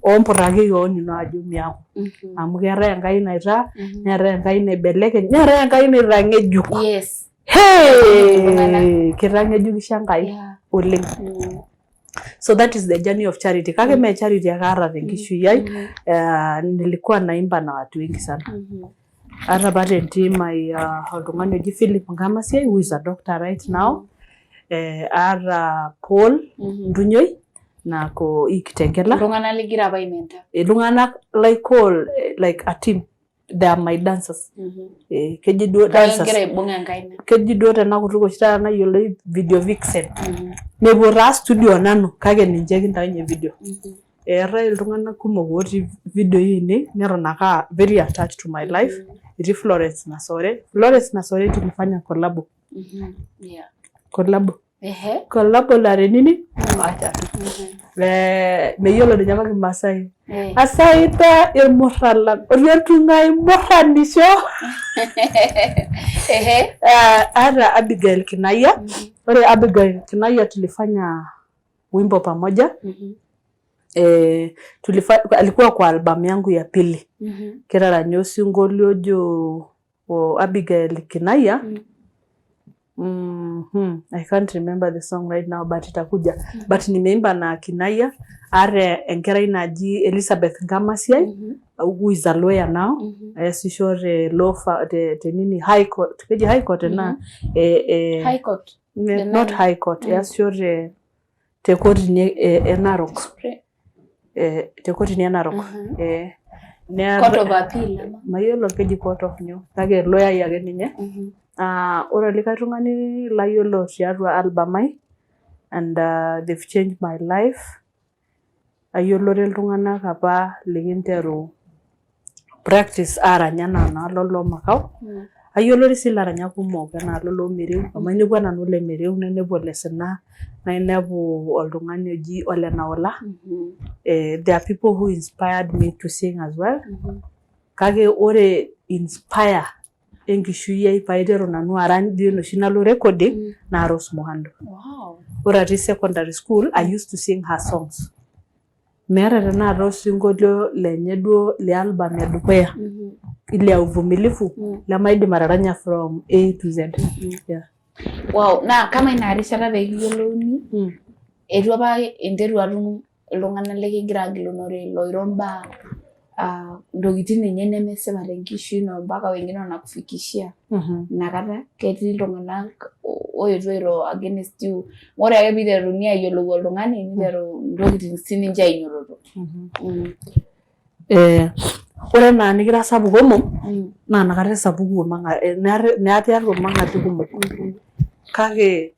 oomputaki kewon ino ajo miaku. Amu keetae Enkai naitaa, neetae Enkai naibelekeny, neetae Enkai naitang'ejuk. Yes. Hey! Kitang'ejukisho Enkai oleng. So that is the journey of Charity. Kake mee Charity ake aata tenkishui ai. Nilikuwa naimba na watu wengi sana. Aata apa tentim ai oltung'ani oji Philip Nkamasiai who is a doctor right now. Aata Paul Ntunyoi nako hii Kitengela. Iltung'anak ligira apa aimentor. Iltung'anak like call like a team. They are my dancers. Keji duo dancers. Kegira aibung enkaina. Keji duo tena kutuk oshi taata nayioloi video vixen. Mepuo taa studio nanu kake ninche kintaunye video. Eetae iltung'anak kumok otii videoi ainei neton ake aa very attached to my life. Etii Florence Nasore. Florence Nasore tulifanya collabo. Yeah. Collabo. Collabo la nini? Acha tu. Meyiolo ninye apa Kimaasai. Asaita irmurran lang. Otii murranisho. Ata Abigail Kinaya. Ore Abigail Kinaya tulifanya wimbo pamoja. Alikuwa kwa album yangu ya pili. Kitaranya osinkolio ojo o Abigail Kinaya. I can't remember the song right now but itakuja. But nimeimba na Kinaya aata enkerai naji Elizabeth Nkamasiai who is a lawyer now. Easisho te law te, te nini high court, keji high court ena High Court. Not high court, easisho te te kotini e Narok. Te kotini e Narok. Court of Appeal ama? Mayiolo keji court of nyoo kake lawyer ake ninye. Ore likae tung'ani layiolo tiatua album ai and they've changed my life, ayiolore iltung'anak apa likinteru practice arany anaa naa Lolo Makau. Ayiolore sii ilaranyak kumok anaa Lolo Mereu amu ainepua nanu Ole Mereu, nainepu Ole Sina, nainepu oltung'ani oji Ole Naola. There are people who inspired me to sing as well. Kake ore inspire enkishui ai paiteru nanu arany duo enoshi nalo recording naa Rose Muhando. Ore atii secondary school I used to sing her songs. Meeta tenakata osinkolio lenye duo le album edukuya ile ya uvumilivu lemaidim ataranya from A to Z. Yeah. Wow, naa kama ina rishata pee kiyiolouni, eitu apa interu atum iltung'anak likigira agilunore loiro imbaa ntokitin ninye nemesipa tenkishui ino mpaka wengine wanakufikishia inakata ketii iltung'anak oetuo airo against you. Ore ake piiteruni ayiolou oltung'ani niteru intokitin sininche ainyototo. Ore enaa nikira sapuk omom naa inakata esapuku tiatua irmang'ati kumok. Kake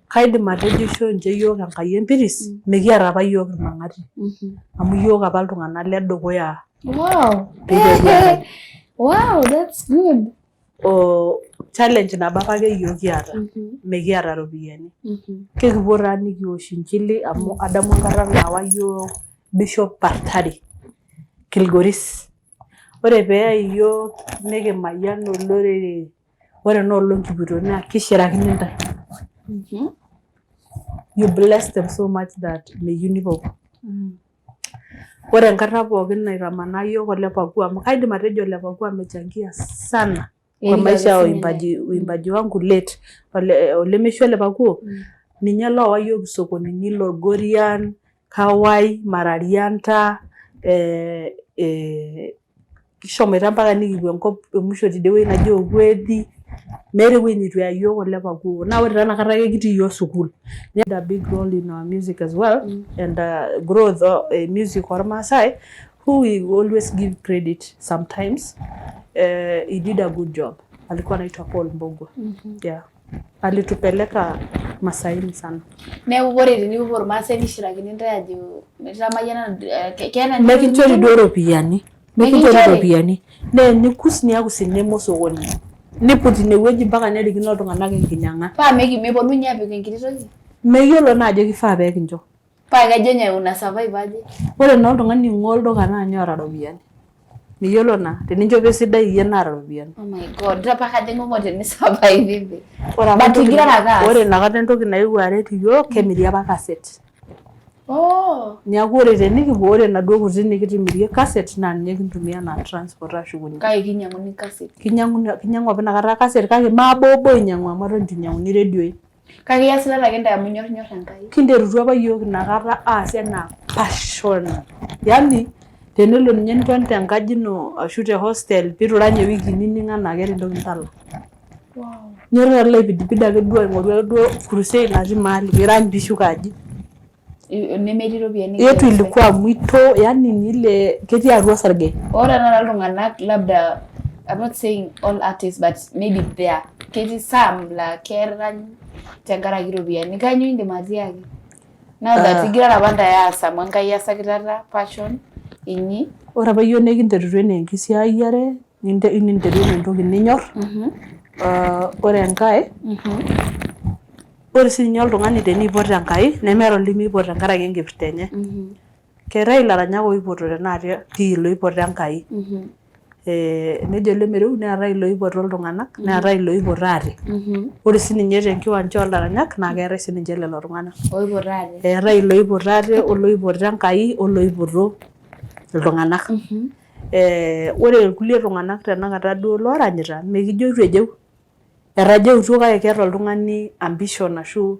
kaidim atejo ishoo ninche iyiook Enkai empiris, mikiata apa iyiook irmang'ati. Amu iyiook apa iltung'anak ledukuya. Wow, that's good. O challenge nabo apake iyiook kiata, mikiata iropiyiani. Kekipuo taa nikiosh inchili amu adamu enkata naawa iyiook Bishop Partari Kilgoris. Ore peeyai iyiook nikimayian olorere, ore ena olong kipuoito naa kishirakini intae. You bless them so much that meyieu nipuopuo. Ore enkata pookin naitamanaa iyiook Ole Pakuo amu kaidim atejo Ole Pakuo amechangia sana kwa maisha ya uimbaji wangu late. Ole Meishu Ole Pakuo ninye loowa iyiook isokonini Lolgorian, Kawai, Mararianta, kishomoita mpaka nikipuo enkop emusho tidie wueji naji Okwedhi. Meeta ewueji neitu eya iyiook Ole Pakuo. Naa ore taa inakata kekitii iyiook sukuul. A big role in our music as well and growth music ormaasai who we always give credit sometimes. He did a good job. Alikuwa anaitwa Paul Mbogwa. Yeah. Alitupeleka Masaini sana. Neeku ore tenipuopuo irmaasai nishirakini intae ajo mitamayiana keeta. Mekinchori duo iropiyiani. Mekinchori iropiyiani. Naa enikus niaku sinema osokoni. Niput inewueji mpaka nerikino iltung'anak enkinyang'a. Paa meponu ninye apik enkiti toki? Meyiolo naa ajo kifaa pee kincho. Paa kejo ninye una survive aje? Ore naa oltung'ani oing'ua olduka naa ninye oota iropiyiani. Miyiolo naa, teninchopo esidai iyie naata iropiyiani. Oh my God, paa kajo aing'ong'o tenisurvive hivi. But igirara ake aas. Ore inakata entoki naewuo aret iyiook kemiri apa cassette. Neeku ore tenikipuo ore inaduo kuti nikitimirie cassette naa ninye kintumia anaa transport ashukunye. Kake kinyang'uni cassette. Kinyang'u apa inakata cassette kake mabobo ainyang'u amu eton eitu einyang'uni iredioi. Kake iyasitata ake intae amu inyorrinyorr Enkai. Kinterutua apa iyiook inakata aas enaa passion. Yaani tenelo ninye niton tenkaji ino ashu te hostel pee eitu irany ewiki nining anaa keeta entoki nitala. Nilo alo aipidipid ake duo aing'oru ake duo crusade natii mahali pirany pishuko aji. Nemetii iropiyiani. Yetu ilikuwa mwito, yani ni ile ketii atua osarge. Ore tenakata iltung'anak labda I'm not saying all artists but maybe there ketii some laa kerany tenkaraki iropiyiani. Kainyoo indim atiaki? Now that igirara apa ntae aas amu Enkai iyasakitata passion inyi. Ore apa iyiok nikinterutua enaa enkisiayiare, ninteru enaa entoki ninyor. Ore enkae, ore siininye oltung'ani teneipot Enkai nemeeta olimiipot tenkaraki enkipirta enye. Keetae ilaranyak oipoto tenakata pii loipoto Enkai. Nejo lemereu neetae iloipoto iltung'anak neetae iloipoto ate. Ore sininye tenkiwanja oolaranyak naa keetae sininche lelo tung'anak. Oipoto ate. Eetae iloipoto ate oloipoto Enkai oloipoto iltung'anak. Ore irkulie tung'anak tenakata duo looranyita mekijo eitu ejeu, etajeutua kake keeta oltung'ani ambition ashu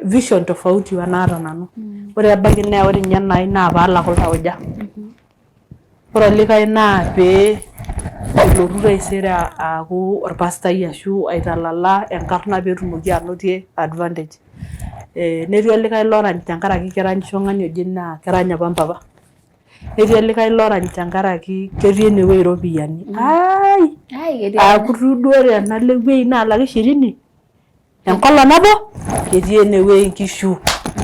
vision tofauti wenaata nanu. Ore ebaiki naa ore ninye enai naa paalaku iltauja. Ore olikae naa pee elotu taisere aaku orpastai ashu aitalala enkarna peetumoki anotie advantage. Netii olikae lorany tenkaraki keranyisho ng'ania oje naa kerany opa mpapa. Netii olikae lorany tenkaraki ketii enewuei iropiyiani. Aai! Aaku duo tenalo ewuei naalaki shirini enkolong nabo, ketii enewuei inkishu.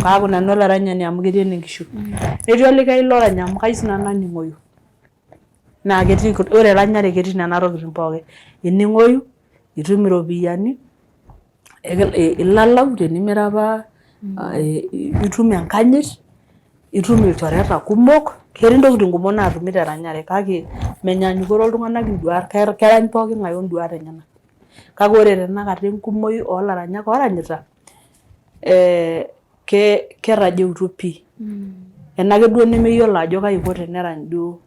Kaaku nanu olaranyani amu ketii ene nkishu. Netii olikae lorany amu kayieu sinanu naning'oyu. Naa ketii, ore eranyare ketii nena tokiting pookin. Ining'oyu, itum iropiyiani, ilalau tenimira apa, itum enkanyit, itum ilchoreta kumok, ketii intokiting kumok naatumi teranyare kake menyaanyukore iltung'anak induat, kerany pooking'ae o nduat enyenak. Kake ore tenakata enkumoi oo laranyak ooranyita ketajeutua pii. Enake duo nemeyiolo ajo kai iko tenerany duo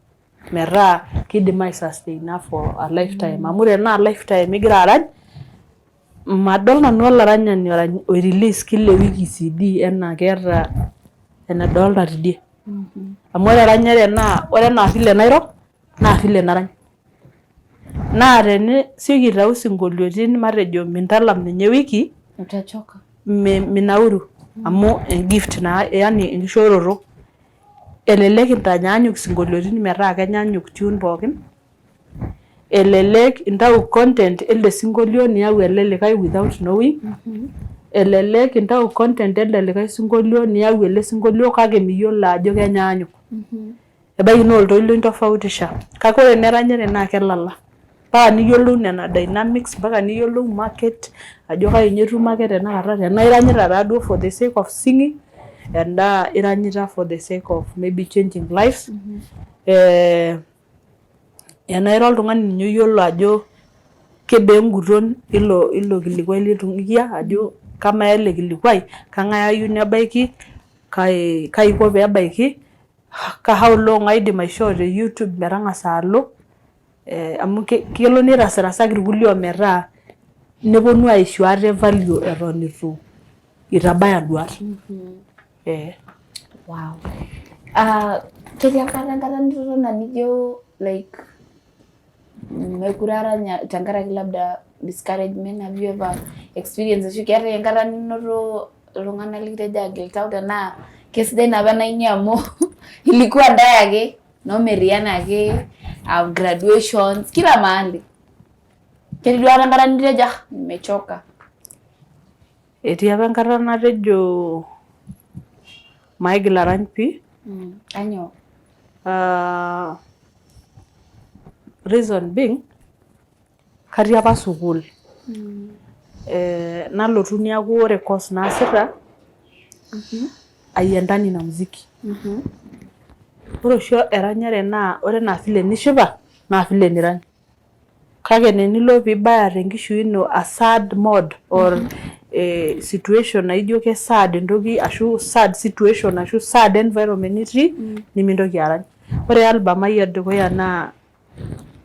metaa kiidim ai sustainer for a lifetime amu tenaa lifetime igira arany, madol nanu olaranyani orany oi release kila ewiki CD enaa keeta enedolita tidie. Amu ore eranyare naa ore enaa vile nairo naa vile narany. Naa tenisioki aitau isinkolioitin matejo mintalam ninye ewiki, Utachoka. minauru amu e gift naa yani enkishooroto. Elelek intanyaanyuk isinkolioitin metaa kenyaanyuk tune pookin, elelek intau content elde sinkolio niyau ele likae without knowing, elelek intau content elde likae sinkolio niyau ele sinkolio kake miyiolo ajo kenyaanyuk. Ebaiki naa oltoilo intofautisha. Kake ore eneranyare naa kelala. Mpaka niyiolou nena dynamics, mpaka niyiolou market ajo kai ninye etiu market tenakata tenaa iranyita taaduo for the sake of singing endaa iranyita for the sake of maybe changing lives. Enaa ira oltung'ani ninye oyiolo ajo kebaa enguton ilo ilo kilikuai litung'uikia ajo kamaa ele kilikuai kang'ae ayieu nebaiki, kai kai aiko peebaiki, how long aidim aishoo te YouTube metang'asa alo amu kelo nitasirasaki irkulie ometaa neponu aisho ate value eton itu itabaya induat. Ee. Wow. Ketii akata enkata nitotona nijo like mekure aranya tenkaraki labda discouragement have you ever experienced ashu keetae enkata ninoto iltung'anak likitejo agil tau tenaa kesidai napa enaini amu ilikuwa ndae ake nomeriana ake graduations kila mahali ketii duo akata enkata nitejo ah nimechoka. Etii apa enkata natejo maigil arany pii. Kanyoo? Reason being katii apa sukuul. Nalotu niaku ore course naasita haiendani na muziki. Ore oshi eranyare naa ore enaa vile nishipa naa vile nirany. Kake tenilo pibaya tenkishui ino a sad mode or situation naijo ke sad entoki ashu sad situation ashu sad environment nitii nimintoki arany. Ore album ai edukuya naa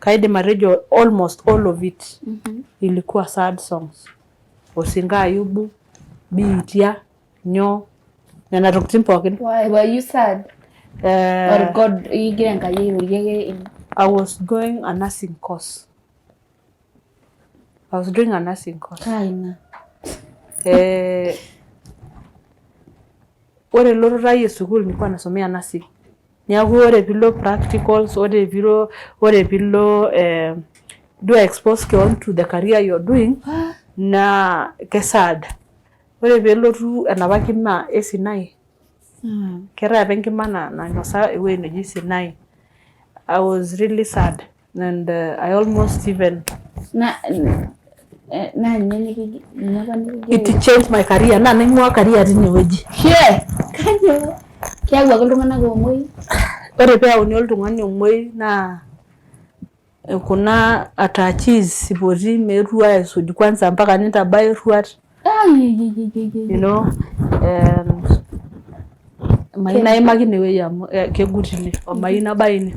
kaidim atejo almost all of it ilikuwa sad songs. Osinka Ayubu, Biitia, nyoo nena tokitin pookin. Why were you sad? Or God igira Enkai airorie ake? I was going a nursing course. I was doing a nursing course. Kaa ina? Ore elototo ai e sukuul nilikuwa nasomea nursing. Neeku ore piilo practicals, ore piilo ore piilo duo expose keon to the career you are doing naa ke sad. Ore peelotu enapa kima e Sinai, keetae apa enkima nainosa ewueji neji Sinai. I was really sad and I almost even Na naa ninye ninye apa nikigira it changed my career naa naing'ua career tinewueji. Shee! Kanyoo? Keyau ake iltung'anak oomuoi? Ore peeyauni oltung'ani omuoi naa Kuna attaches ipoti meetu aisuj kwanza mpaka nintabaya eruat. And mayieu naimaki inewueji amu kegut ine mayieu nabaya ine.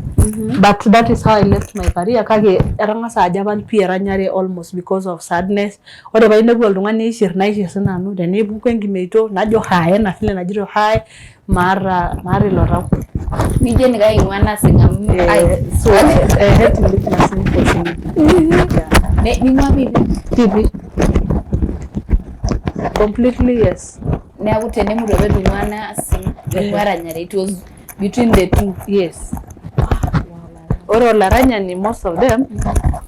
But that is how I left my career kake etang'asa ajo apal pii eranyare almost because of sadness. Ore painepu oltung'ani oishir naishir sinanu, tenepuku enkimeito najo hi enaa vile najito hi maata maata ilo tau. Nijo enikash aing'ua nursing amu So I had to leave nursing for singing. Yeah. Ning'ua pii Pii pii. Completely yes. Neeku tenemutu apa eitu ing'ua nursing ning'ua eranyare it was between the two. Yes. Ore olaranyani most of them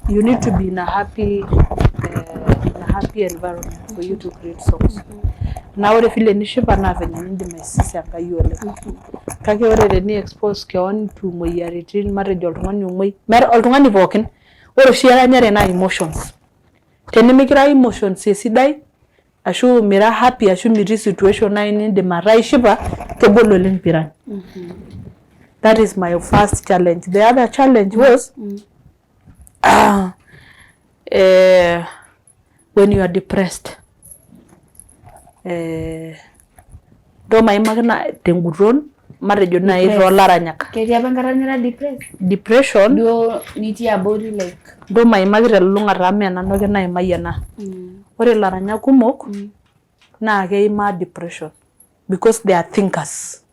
you need to be in a happy environment for you to create songs. Naa ore vile nishipa naa venye nindim aisisa Enkai oleng. Kake ore teni expose keon to moyiaritin matejo oltung'ani omwoi, oltung'ani pookin, ore oshi eranyare naa emotions. Tenimikira emotions esidai ashu mira happy ashu mitii situation nai nindim ataa ishipa, kegol oleng pirany. That is my first challenge. The other challenge was when you are depressed. Ntoo maimaki na tenguton matejo nai toolaranyak. Ketii apa enkata nira depressed? Depression duo nitii abori like ntoo maimaki telulung'ata amu mee nanu ake naimayie ena. Ore ilaranyak kumok naa keimaa depression because they are thinkers.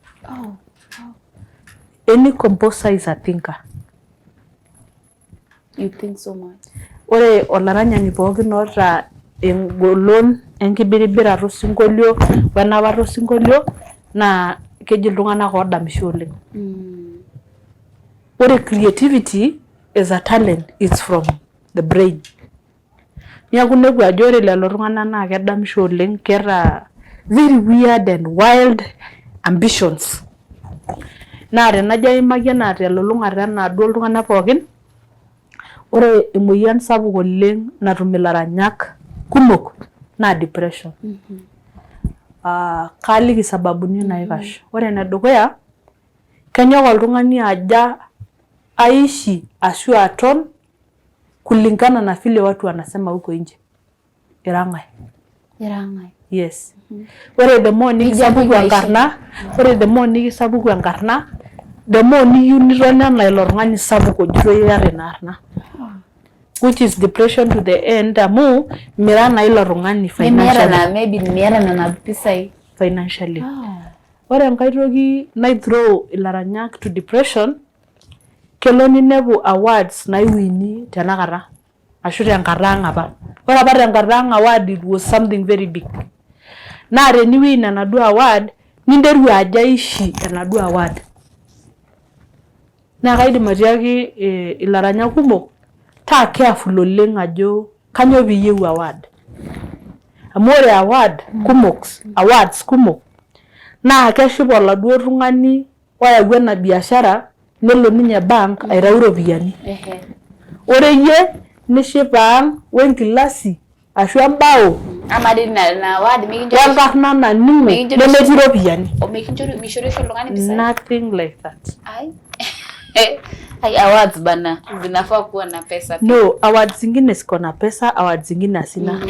Any composer is a thinker. You think so much. Ore olaranyani pookin oota engolon enkibiribirata osinkolio wenapata osinkolio naa keji iltung'anak oodamisho oleng. Ore creativity is a talent, it's from the brain. Neeku inepu ajo ore lelo tung'anak naa kedamisho oleng, keeta very weird and wild ambitions. Naa tenajo aimaki enaa telulung'ata enaa duo iltung'anak pookin, ore emoyian sapuk oleng natum ilaranyak kumok naa depression. Kaaliki sababuni naikash. Ore enedukuya, kenyok oltung'ani aja aishi ashu aton kulingana na vile watu wanasema huko nje. Ira ng'ae? Ira ng'ae? Yes. Ore the more nikisapuku enkarna, ore the more nikisapuku enkarna, the more niyieu niton enaa ilo tung'ani sapuk ojito iyata ina arna. Which is depression to the end amu mira naa ilo tung'ani financially. Nemiata maybe miata nena pisai. Financially. Ore enkae toki nai throw ilaranyak to depression, kelo ninepu awards naiwini tenakata ashu tenkata ang' apa. Ore apa tenkata ang' award it was something very big. Naa teniwin enaduo award ninteru ajo aishi enaduo award. Naa kaidim atiaki ilaranyak kumok taa careful oleng ajo kanyoo piiyieu award. Amu ore award kumok, awards kumok naa keshipa oladuo tung'ani oyawua ena biashara nelo ninye bank aitayu iropiyiani. Ore iyie nishipa ang wenkilasi ashu embao Amaa dii ina award mikinchori wenkarna naning'o nemetii iropiyiani. Mishori oshi oltung'ani impisai? Nothing like that. Ai. Ai, awards bana zinafaa kuwa na pesa pia. No, awards zingine ziko na pesa, awards zingine hazina.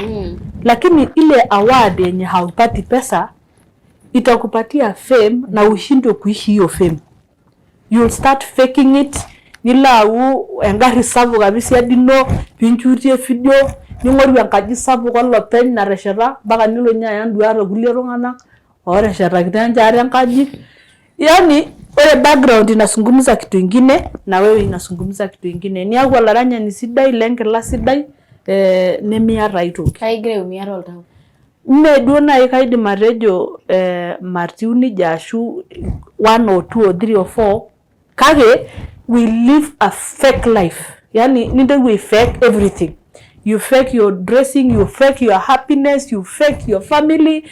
Lakini ile award yenye haupati pesa itakupatia fame na ushindwe kuishi hiyo fame. You'll start faking it, nilo au engarri sapuk apa siadi ino pinchutie video, ning'oru enkaji sapuk olopeny natesheta mpaka nilo ninye aya nduat okulie tung'anak ooteshetakita ninche ate enkaji. Yaani ore background inazungumza kitu ingine na wewe inazungumza kitu ingine. Niaku olaranyani sidai lenkila sidai nemiata aitoki. Kake igira aiumia toltau. Mme duo naaji kaidim atejo matiu nejia ashu one or two or three or four kake we live a fake life. Yaani ninteru ai fake everything. You fake your dressing, you fake your happiness, you fake your family.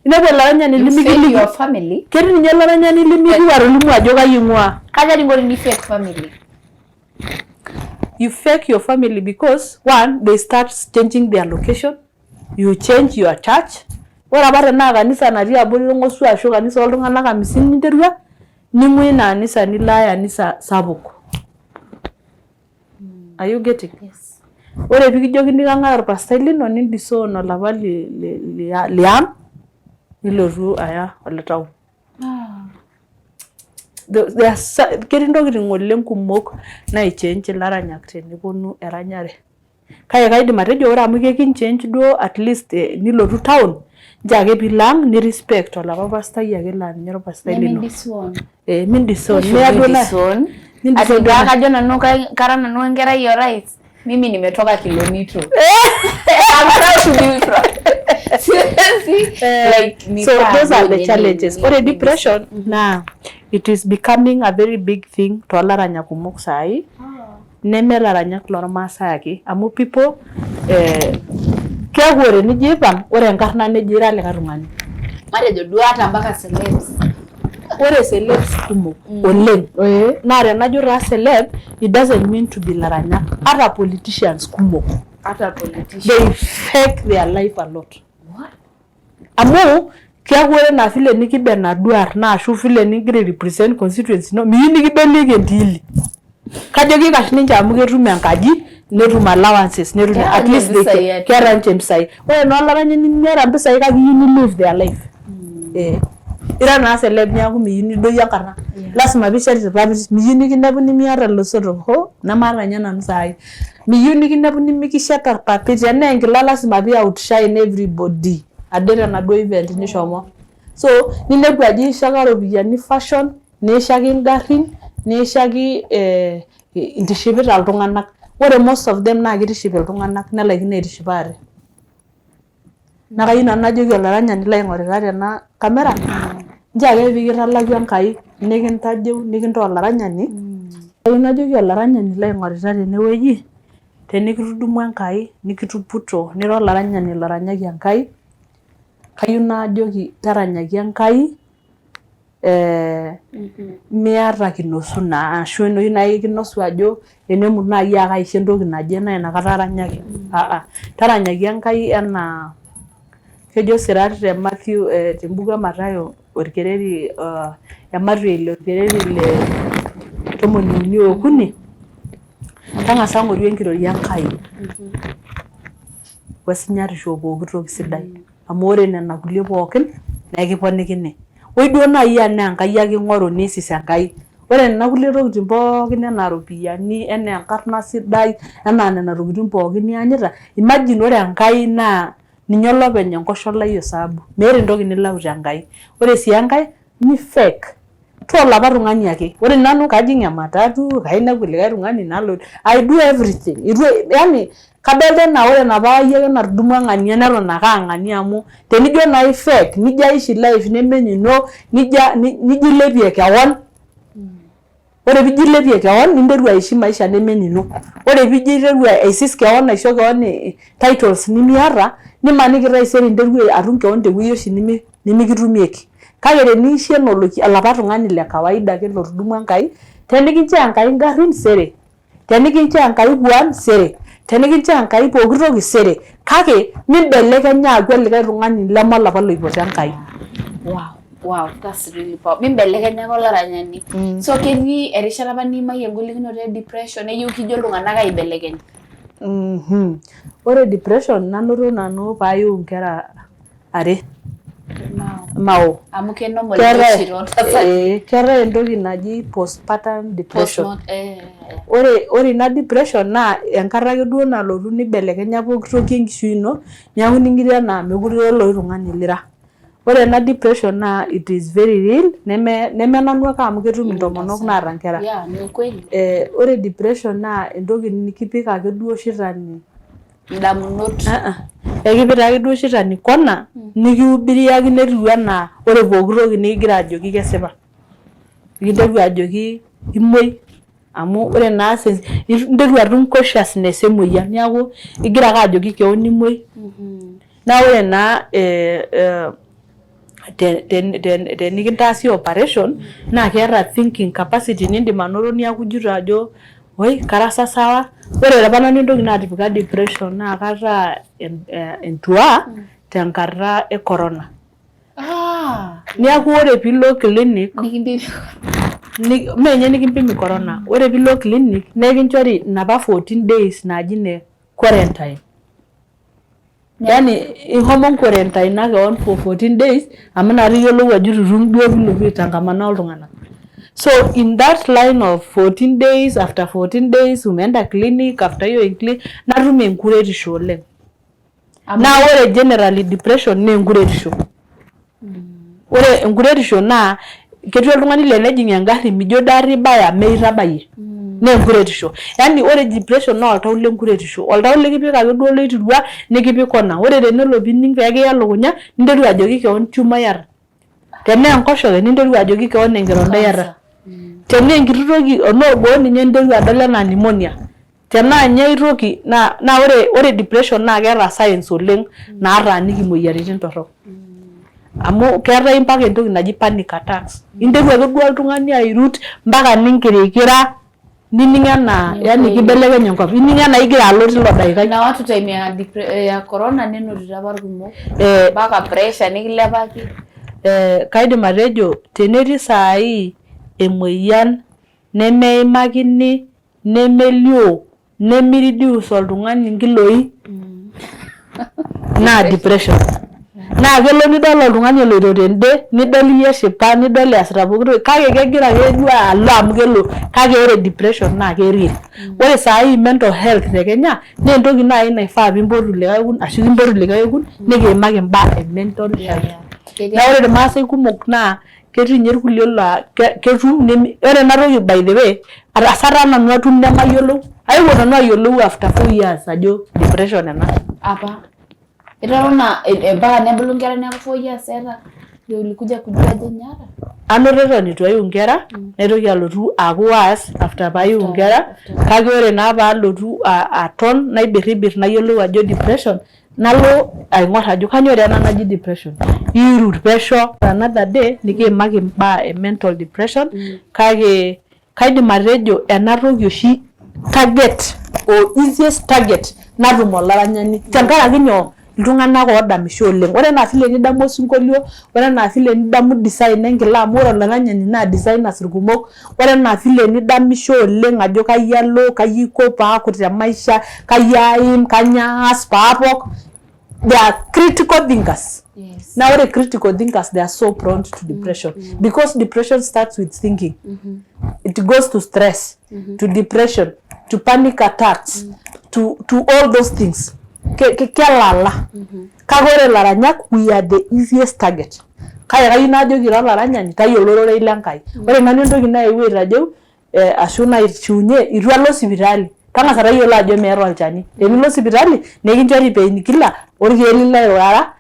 Inepu olaranyani You fake limikiliki. your family? Ketii ninye olaranyani limikiu atolimu ajo kai ing'uaa. Kaja inko teni fake family? You fake your family because one, they start changing their location. You change your church. Ore apa tenaa kanisa natii abori Orng'osua ashu kanisa ooltung'anak amisini interua, ning'ua ina anisa nilo ae anisa sapuk. Are you getting? Yes. Ore pikijokini kang'ae orpastai lino nindisown olapa liang nilotu aya ole town. Ketii intokitin oleng kumok naichange ilaranyak teneponu eranyare. Kake kaidim atejo ore amu kekinchange duo at least nilotu town, nchoo ake piilo ang nirespect olapa pastai ake laa ninye orpastai lino. Nemidisown. Eh, mindisown. Miya duo na- Disown. mindisown Ati duo na- kajo nanu kara nanu enkerai orais. Mimi nimetoka Kilonito. I'm proud to be from. Seriously? Like, So nifaa those are the nini, challenges. nini, Ore nini. depression naa it is becoming a very big thing toolaranyak kumok saai neme ilaranyak lormaasai ake amu people keeku ore nijo aipang ore enkarna nejo ira likae tung'ani. Matejo duo ata mpaka celebs. Ore celebs kumok oleng naa tenajo taa celeb it doesn't mean to be ilaranyak ata politicians kumok Ata politicians. they fake their life a lot. What? Amu keeku ore enaa vile nikiba enaduo arna ashu vile nigira airepresent constituency ino miyieu nikibelieki entili. Kajo kikash ninche amu ketum enkaji netum allowances netum Keeta at least ninche they mpisai can- keeta ninche mpisai. Ore naa olaranyani nemiata mpisai kake iyieu ni live their life. Eh. Ira naa celeb niaku miyieu nidoyio enkarna. Lasima piishet irpapit, miyieu nikinepuni miata ilosotok hoo nemaata ninye nanu saai. Miyieu nikinepuni mikisheta irpapit tenaa enkila lasima pee outshine everybody ade tenaduo event nishomo. So ninepu ajo iishaka iropiyiani fashion, niishaki ingarrin, niishaki intishipita iltung'anak. Ore most of them naa kitiship iltung'anak nelaikino aitishipa ate. Naa kayieu nanu najoki olaranyani laing'orita tena camera, nchoo ake pee kitalaku Enkai nikintajeu nikintaa olaranyani. Kayieu najoki olaranyani laing'orita tenewueji, tenikitudumua Enkai nikituputo nira olaranyani loranyaki Enkai, kayieu najoki taranyaki Enkai miata kinosuna ashu enoshi naa ekinosu ajo enemut naaji aa kaisho entoki naje naa inakata aranyaki. Taranyaki Enkai enaa kejo isirat te Matthew tembuku e Matayo orkereri ematua e ile orkereri le tomoni uni okuni, tang'asa ng'oru enkirorie Enkai wesinyatisho pooki toki sidai amu ore nena kulie pookin naa ekiponikini. Oi duo naaji enaa Enkai ake ing'oru niisis Enkai, ore nena kulie tokitin pookin enaa iropiyiani enaa enkarna sidai enaa nena tokitin pookin nianyita, imagine ore Enkai naa ninye olopeny enkosholai osaabu, meeta entoki nilau tenkai. Ore sii enkae mi fake, taa olapa tung'ani ake, ore nanu kajing ematatu kainepu likae tung'ani nalo I do everything itu yani kadolta enaa ore enapa ayiok ake natudumua ng'ania neton ake aa ng'ania amu tenijo naa aifake nijo aishi life neme enino nijo ailepie kewon, ore piijo ailepie kewon ninteru aishi maisha neme enino, ore piijo aiteru aisis kewon aisho kewon titles nimiata nimaniki taisere interua atum kewon tewueji oshi nimikitumieki. Kake teniishi enaa olapa tung'ani le kawaida ake lotudumua Enkai, tenikinchoo Enkai ingarrin sere, tenikinchoo Enkai kuan sere, tenikinchoo Enkai pooki toki sere, kake mimbelekenya aaku olikae tung'ani leme olapa loipoto Enkai. Wow, that's really powerful. Mimbelekenya ake olaranyani. So ketii erishata apa niimayie engolikinoto e depression neyieu kijo iltung'anak aibelekeny. Ore depression nanoto nanu paayiu inkera are. Mao. Amu ke normal oshi tooltasati. Keetae entoki naji postpartum depression. Ore ina depression naa enkata ake duo nalotu nibelekenya pooki toki enkishui ino neeku ining'ito enaa meekure ira oloshi tung'ani lira. Ore ena depression naa it is very real neme nanu ake amu ketum intomonok naata inkera. Ore depression naa entoki nikipik ake duo shetani Indamunot. Ekipik ake duo shetani kona nikiubiriaki netiu enaa ore pooki toki nikigira ajoki kesipa. Nikinteru ajoki imuoi amu ore naa interu atum consciousness emoyian neeku igira ake ajoki kewon imuoi. Naa ore naa tenikintaasi operation naa keeta thinking capacity nindim anoto niaku ijito ajo woi kara sa sawa. Ore apa nanu entoki naatipika depression naa kataa entua tenkata e corona. Niaku ore piilo clinic. Mee ninye nikimpimi corona, ore piilo clinic naa ekinchori inapa 14 days naaji ine quarantine. Yaani ihomo inkuarantaina kewon for 14 days amu inakata iyiolou ajo itu itum duo piilotu aitangamana oltung'anak. So in that line of 14 days after 14 days umeenda clinic after hiyo natum enkuretisho oleng. Naa ore generally depression naa enkuretisho. Ore enkuretisho naa ketii oltung'ani laa enejing engarri mijo doi aikata ibaya meitabayie naa enkuretisho. Yaani ore depression naa oltau le nkuretisho, oltau likipik ake duo oloitirua nikipik kona. Ore tenelo piining pee kiya elukunya ninteru ajoki keon tumor iyata. Tenaa enkoshoke ninteru ajoki keon enkironda iyata. Tenaa enkiti toki tenaa orgoo ninye ninteru adol anaa pneumonia. Tenaa ninye ai toki naa naa ore ore depression naa keeta signs oleng naataaniki imoyiaritin torrok. Amu keetae mpaka entoki naji panic attacks. Interu ake duo oltung'ani airut mpaka ninkirikira nining enaa yani kibelekenya enkop, ining enaa igira alo tilo daikai. Na watu time ya, ya corona nenotito apa irkumok mpaka pressure nikilepaki. Kaidim atejo tenetii saai emoyian nemeimakini nemelio nemi reduce oltung'ani nkiloi naa depression. Naa kelo nidol oltung'ani eloito tende nidol iyie eshipa nidol easita pooki toki kake kegira ake duo alo amu kelo kake ore depression naa ke real. Ore saai mental health te Kenya naa entoki naai naifaa piimpotu likae kekun ashu kimpotu likae kekun nikiimaki imbaa e mental health. Naa ore irmaasai kumok naa ketii ninye irkulie laa ketum ore ena toki by the way ataasa taa nanu atum nemayiolo aewuo nanu ayiolou after 4 years ajo depression ena. Apa itotona mpaka nebulu nkera neeku 4 years eeta ndio ulikuja kujua ajo nyaata? Anoto eton itu aiu inkera naitoki alotu aaku worse after paiu inkera kake ore naa paalotu aton naibirribirr nayiolou ajo depression nalo aing'orr ajo kanyoo dii ena naji depression iirut pesho another day nikiimaki imbaa e mental depression kake kaidim atejo ena toki oshi target or easiest target natum olaranyani tenkaraki nyoo iltung'anak oodamisho oleng. Ore enaa vile nidamu osinkolio, ore enaa vile nidamu design enkila amu ore olaranyani naa designers irkumok, ore enaa vile nidamisho oleng ajo kai alo, kai aiko paaku te maisha, kai aim, kanyoo aas paapok, they are critical thinkers. Naa ore critical thinkers they are so prone to depression because depression starts with thinking. It goes to stress, to depression, to panic attacks, to all those things. Kelala. Kake ore ilaranyak we are the easiest target. Kake kayieu najoki ira olaranyani tayiolo ororei le Nkai. Ore nanu entoki naewuo aitajo ashu naishiunye itu alo sipitali. Tang'asa tayiolo ajo meeta olchani. Tenilo sipitali nikinchori painkiller orkeek lilo airurara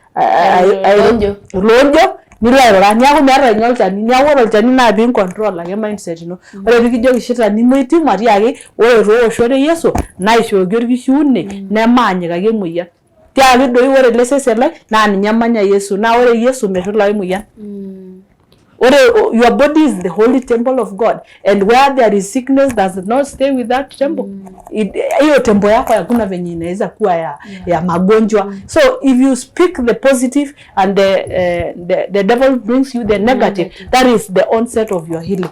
iloonjo nilo airura neeku meeta ninye olchani. Neeku ore olchani naa pee incontrol ake mindset ino. Ore pee kijoki shetani moiting'o tiaki ore toowoshot e Yesu naishooki orkishiune nemaanyikaki emoyian. Tiaki doi ore ele sesen lai naa ninye emanya Yesu naa ore Yesu meshula we emoyian. Ore your body is the holy temple of God and where there is sickness does not stay with that temple. Hiyo temple yako hakuna venye inaweza kuwa ya magonjwa. So if you speak the positive and the devil brings you the negative, that is the onset of your healing.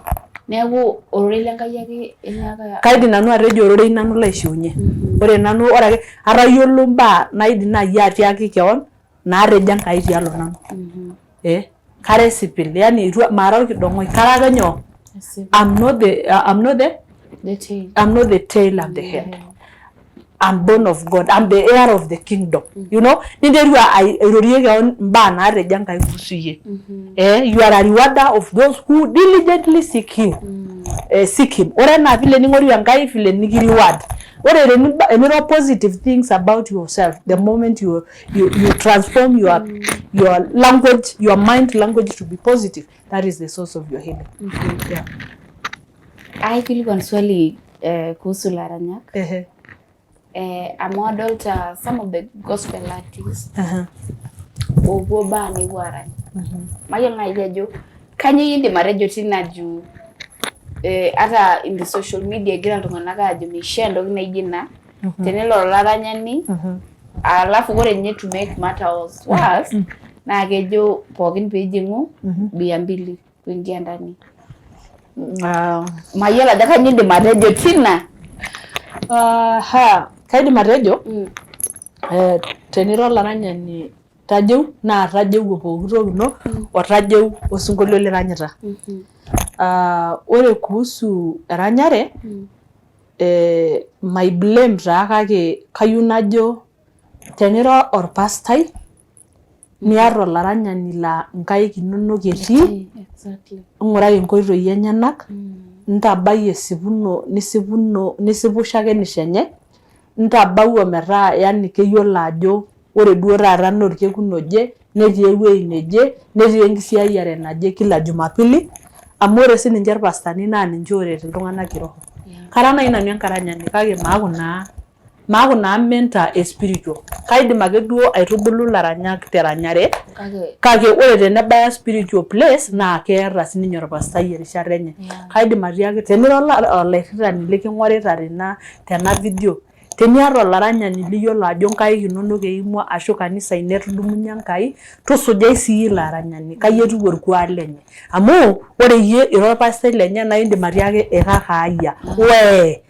Neeku ororei le Nkai ake enyaaka. Kaidim nanu atejo ororei nanu laishiunye. Ore nanu ore ake atayiolo imbaa naidim naaji atiaki kewon naatejo Enkai tialo nanu. Kara esipil yani itu mara orkidong'oi kara ake nyoo I'm not the The tail. I'm not the tail, I'm the head. I'm born of God. I'm the heir of the kingdom. Ninteru airorie kewon imbaa naatejo Enkai kuhusu iyie. You are a rewarder of those who diligently seek him. Seek him. Ore enaa vile ning'oru Enkai vile niki reward. Ore teniro positive things about yourself, the moment you transform your language, your mind language to be positive, that is the source of your healing. Yeah. Aikilikuan swali kuhusu laranyak. Ehe. Amu adolta some of the gospel artists oopuo bar nepuo arany. Mayiolo naaji ajo kanyoo indim atejo tina juu ata in the social media egira iltung'anak aajo meishaa entoki naijo ina tenelo olaranyani alafu ore ninye to make matters worse naa kejo pookin piijing'u mia mbili kuingia ndani. Mayiolo ajo kainyoo indim atejo tina. Kaidim atejo tenira olaranyani tajeu naa tajeu pooki toki ino otajeu osinkolio liranyita. Ore kuhusu eranyare mai blame taa kake kayieu najo tenira orpastai niata olaranyani laa nkaik inonok etii, ing'urai inkoitoi enyenak, ntabai esipuno nisipuno nisipu shakenisho enye, ntabau ometaa yani keyiolo ajo ore duo taata naa orkekun oje, netii ewuei neje, netii enkisiayiare naje kila jumapili, amu ore sininche irpastani naa ninche ooret iltung'anak kiroho. Kara nai nanu enkaranyani kake maaku naa maaku naa mentor e spiritual. Kaidim ake duo aitubulu ilaranyak teranyare kake ore tenebaya spiritual place naa keeta sininye orpastai erishata enye. Kaidim atiaki tenira olairitani liking'orita tena tena video, teniata olaranyani liyiolo ajo nkaik inonok eimua ashu kanisa ino etudumunye Enkai, tusujai siiyie ilo aranyani, kai etiu orkuak lenye. Amu ore iyie ira orpastai lenye naa indim atiaki ekakaayia, wee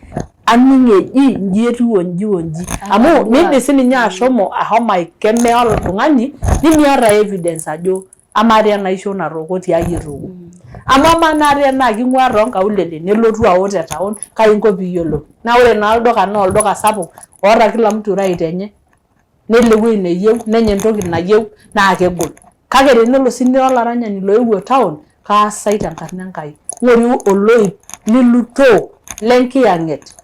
aning eji inji etiu onji onji. Amu miindim sininye ashomo aikemea oltung'ani nimiata evidence ajo amaa taa enaisho natooko tiai etooko. Amu amaa naa tenaa king'uaa toonkaulele nelotu aok te town kai inko piiyiolou. Naa ore naa olduka naa olduka sapuk oota kila mtu right enye nelo ewuei neyieu nenya entoki nayieu naa kegol. Kake tenelo sii nira olaranyani loewuo town kaasai tenkarna Enkai ng'oru oloip lilutoo lenkiyang'et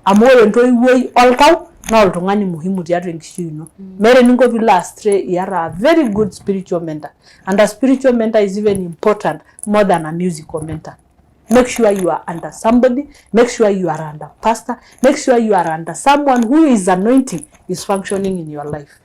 amu ore entoiwuoi oltau naa oltung'ani muhimu tiatua enkishui ino. Meeta eninko piilo astray iyata a very good spiritual mentor and a spiritual mentor is even important more than a musical mentor. Make sure you are under somebody, make sure you are under pastor, make sure you are under someone who is anointing is functioning in your life.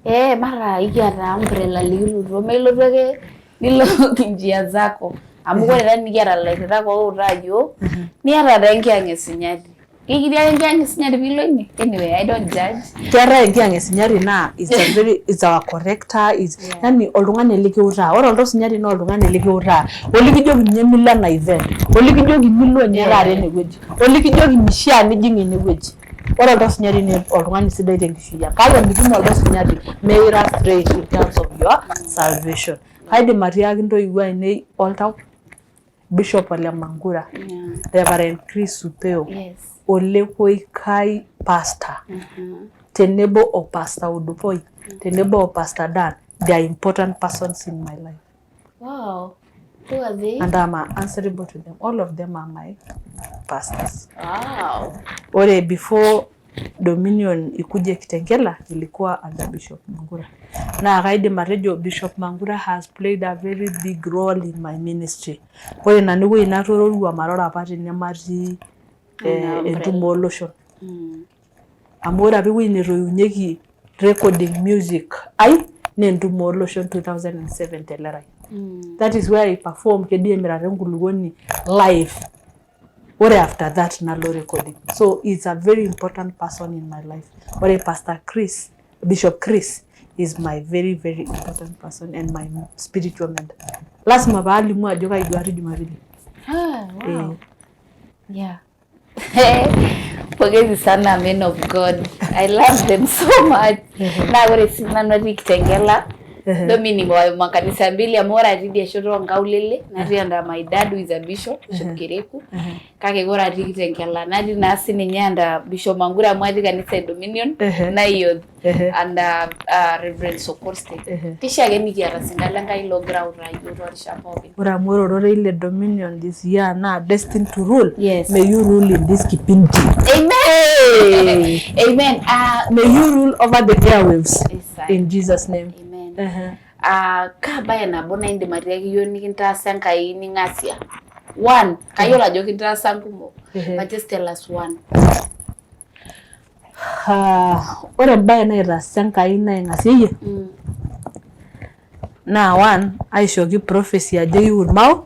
Eh, mara ikiata umbrella likilotu milotu ake nilo njia zako amu ore taa nikiata ilairritak outaa yiok niata taa enkiyang e sinyati kekiti ake enkiyang e sinyati piilo ine. Anyway, I don't judge. Keetae enkiyang e sinyati naa it's a very it's our corrector is yani oltung'ani likiutaa. Ore oltau sinyati naa oltung'ani likiutaa olikijoki ninye milo ena event, olikijoki milo ninye taata enewueji, olikijoki mishaa nijing enewueji. Ore oltau sinyati naa oltung'ani sidai tenkishui ang kake mitum oltau sinyati meira straight in terms of your salvation. Kaidim atiaki intoiwuo ainei oltau Bishop Ole Mankura, Reverend Chris Supeo, Ole Koikai pastor tenebo o Pastor Udupoi tenebo o Pastor Dan, they are important persons in my life. Wow. Who are they? And I'm answerable to them. All of them are my pastors. Wow. Ore before Dominion ikuje Kitengela ilikuwa under Bishop Mangura. Naa kaidim atejo Bishop Mangura has played a very big role in my ministry. Ore nanu ewueji natororua maroro apa tenematii entumo oloshon. Amu ore apa ewueji netoiunyieki recording music ai naa entumo oloshon 2007 te Lerai. That is where I perform kedia emirata enkulukuoni live. Ore after that nalo recording. So he's a very important person in my life. Ore Pastor Chris, Bishop Chris is my very very important person and my spiritual mentor. Lazima paalimu ajo kai duo atii Jumapili. Ah, wow. Yeah. Pongezi sana men of God. I love them so much. Naa ore sii nanu atii Kitengela. Domini wa makanisa mbili amu ore atii idia shoto oonkaulele natii under my dad who is a bishop, Bishop Kereku. Kake ore atii Kitengela natii naa sininye under Bishop Mangura amu atii kanisa e Dominion Naioth under Reverend Sokorste. Kishaa ake nikiata sinka le Nkai loogira autaa iyiook toorishat pookin. Ore amu ore ororei le Dominion this year naa destined to rule. Yes. May you rule in this kipindi. Amen. Amen. May you rule over the airwaves. Yes, in Jesus name. Amen. Kaa bae nabo naa indim atiaki iyiook nikintaasa Enkai ning'asia? One, kayiolo ajo kintaasa nkumok. But just tell us one. Ore embae naitaasa Enkai naing'asieyie naa one aishooki prophecy ajo iu irmao